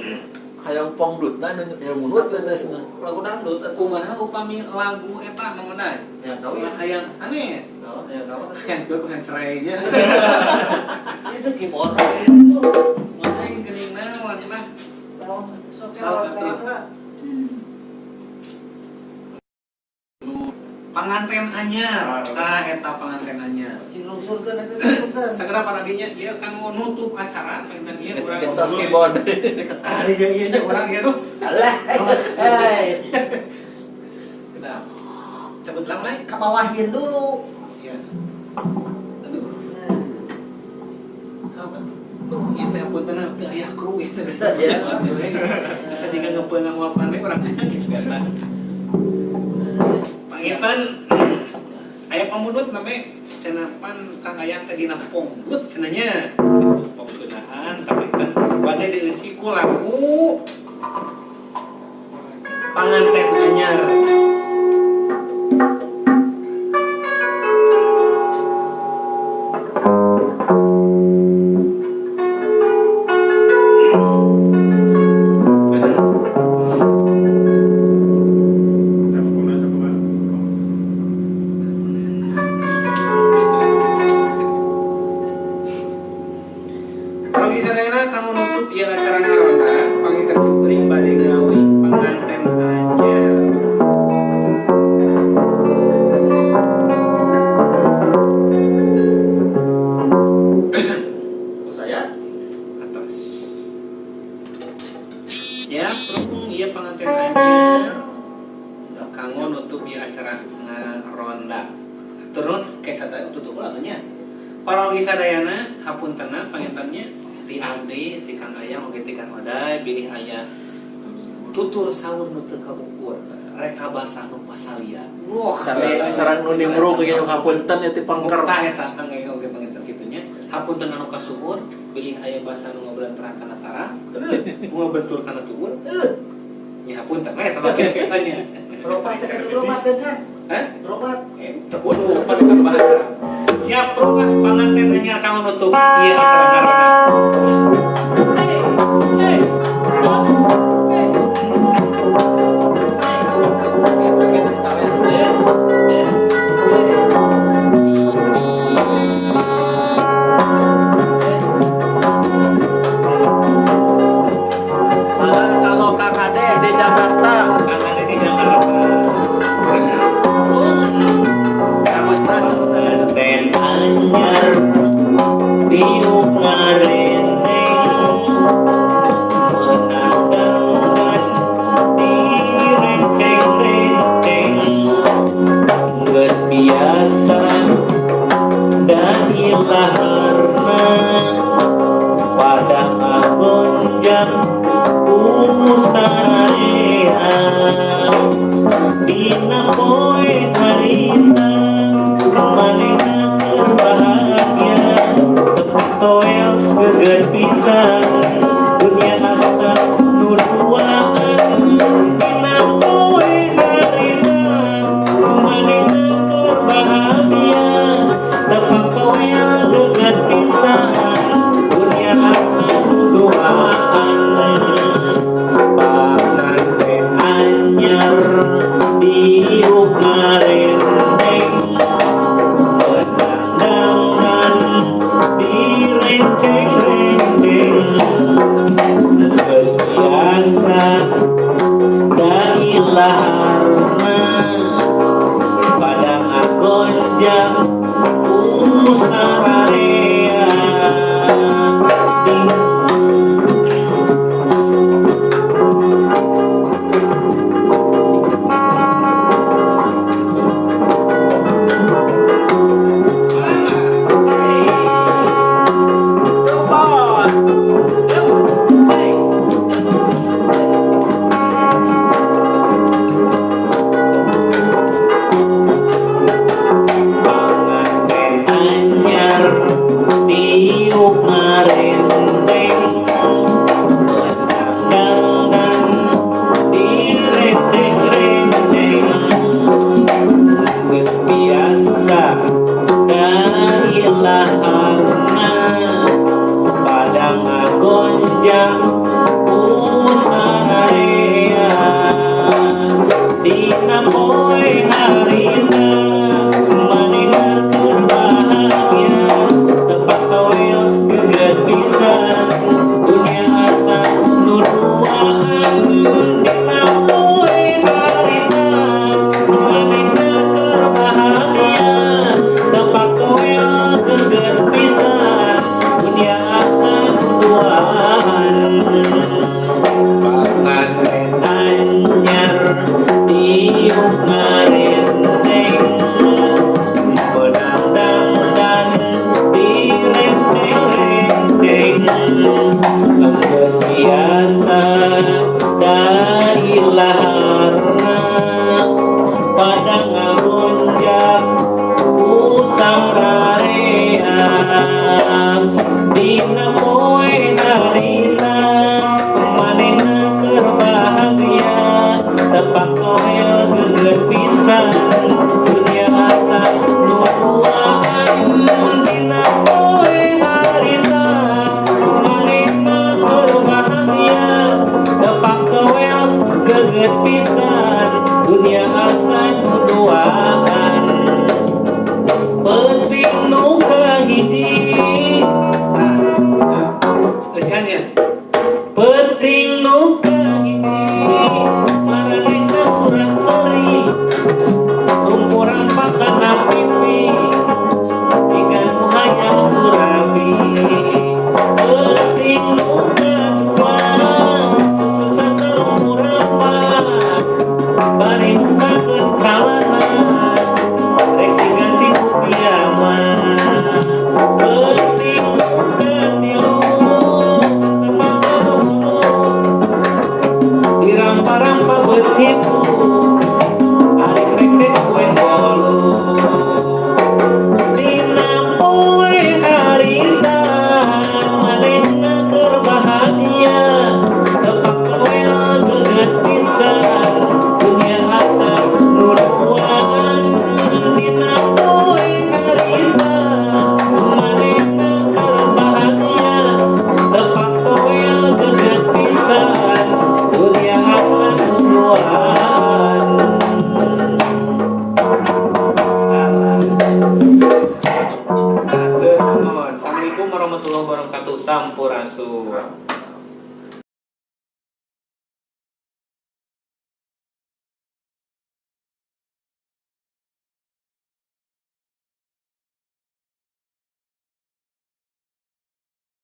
Hayang pongdutna nu hayang munut leunteusna. Lagu dangdut atuh. Kumaha upami lagu eta mangunna? Ya kau ya. Hayang sanes. Oh, ya kau. Hayang gue hayang cerainya. Itu keyboard. Mana yang geuning naon lah. Sok sok. Panganten anyar, tah eta panganten anyar. Cilungsurkeun eta cilungsurkeun. Segera paradinya ieu kan mau nutup acara panganten ieu urang gentos keyboard. Kari jeung ieu nya urang ieu tuh. Alah. Hei. Kenapa? Cabut lang naik ka bawahin dulu. Iya. Aduh. Apa tuh? Duh, ieu teh apunten teu aya kru gitu. Bisa jiga ngeupeun ngamuapan we urang gitu eta. Pangitan aya pamudut name cenapan Kang Ayang teh dina pongdut cenanya. Pongdunaan tapi kan bade dieusi ku lagu Panganten Anyar. Sarang nu nimbrung ge hapunten ieu ti pangker. Tah eta Kang Ega oge panginten kitu nya. Hapunten anu kasuhur, bilih aya basa nu ngabelantaran kana tarang, ngabentur kana tuur. Nya hapunten we eta mah kitu nya. Berobat teh berobat teh. Hah? Berobat. Teu kudu pan bahasa. Siap bro lah panganten anyar kanggo nutup ieu acara ngaranna. Hey. Kalau Kang Ade di Jakarta. Kang Ade di Jakarta. Kang Ustad, Panganten anyar diuk ngarenteng menandangkan direnceng-renceng geus biasa dan ilaharna pada agonjang usarea dina poe harita manehna keur bahagia teu toel geget pisan dunia asa nu duaan dina poe harita manehna keur bahagia teu toel geget pisan dunia asa nu duaan. Panganten anyar diuk ngarenteng menandangkan direnceng-renceng geus biasa dailaharna pada ngagonjang usararea. Cepat. Padang ngagonjak ku sararea dina poe harita manehna keur bahagia tepak toel geget pisan dunia asa nu duaan dina poe harita manehna keur bahagia tepak toel geget pisan dunia asa nu duaan penting nu kahiji. Leucihan ya. Penting nu kahiji maranehna surat seri rumpuran pakana pipi jiga nu hayang surabi penting nu kadua susuk sasarumpurapan bari mukakeun calana rek diganti ku piyama penting nu katilu sapatah dirampa-rampa begitu arek rek teh kue bolu dina poe harita manehna keur bahagia tepak toel geget pisan dunia asa nu duaan dina poe harita manehna keur bahagia tepak toel geget pisan dunia asa nu duaan. Alah. Hatur nuhun. Assalamualaikum warahmatullahi wabarakatuh. Sampurasun.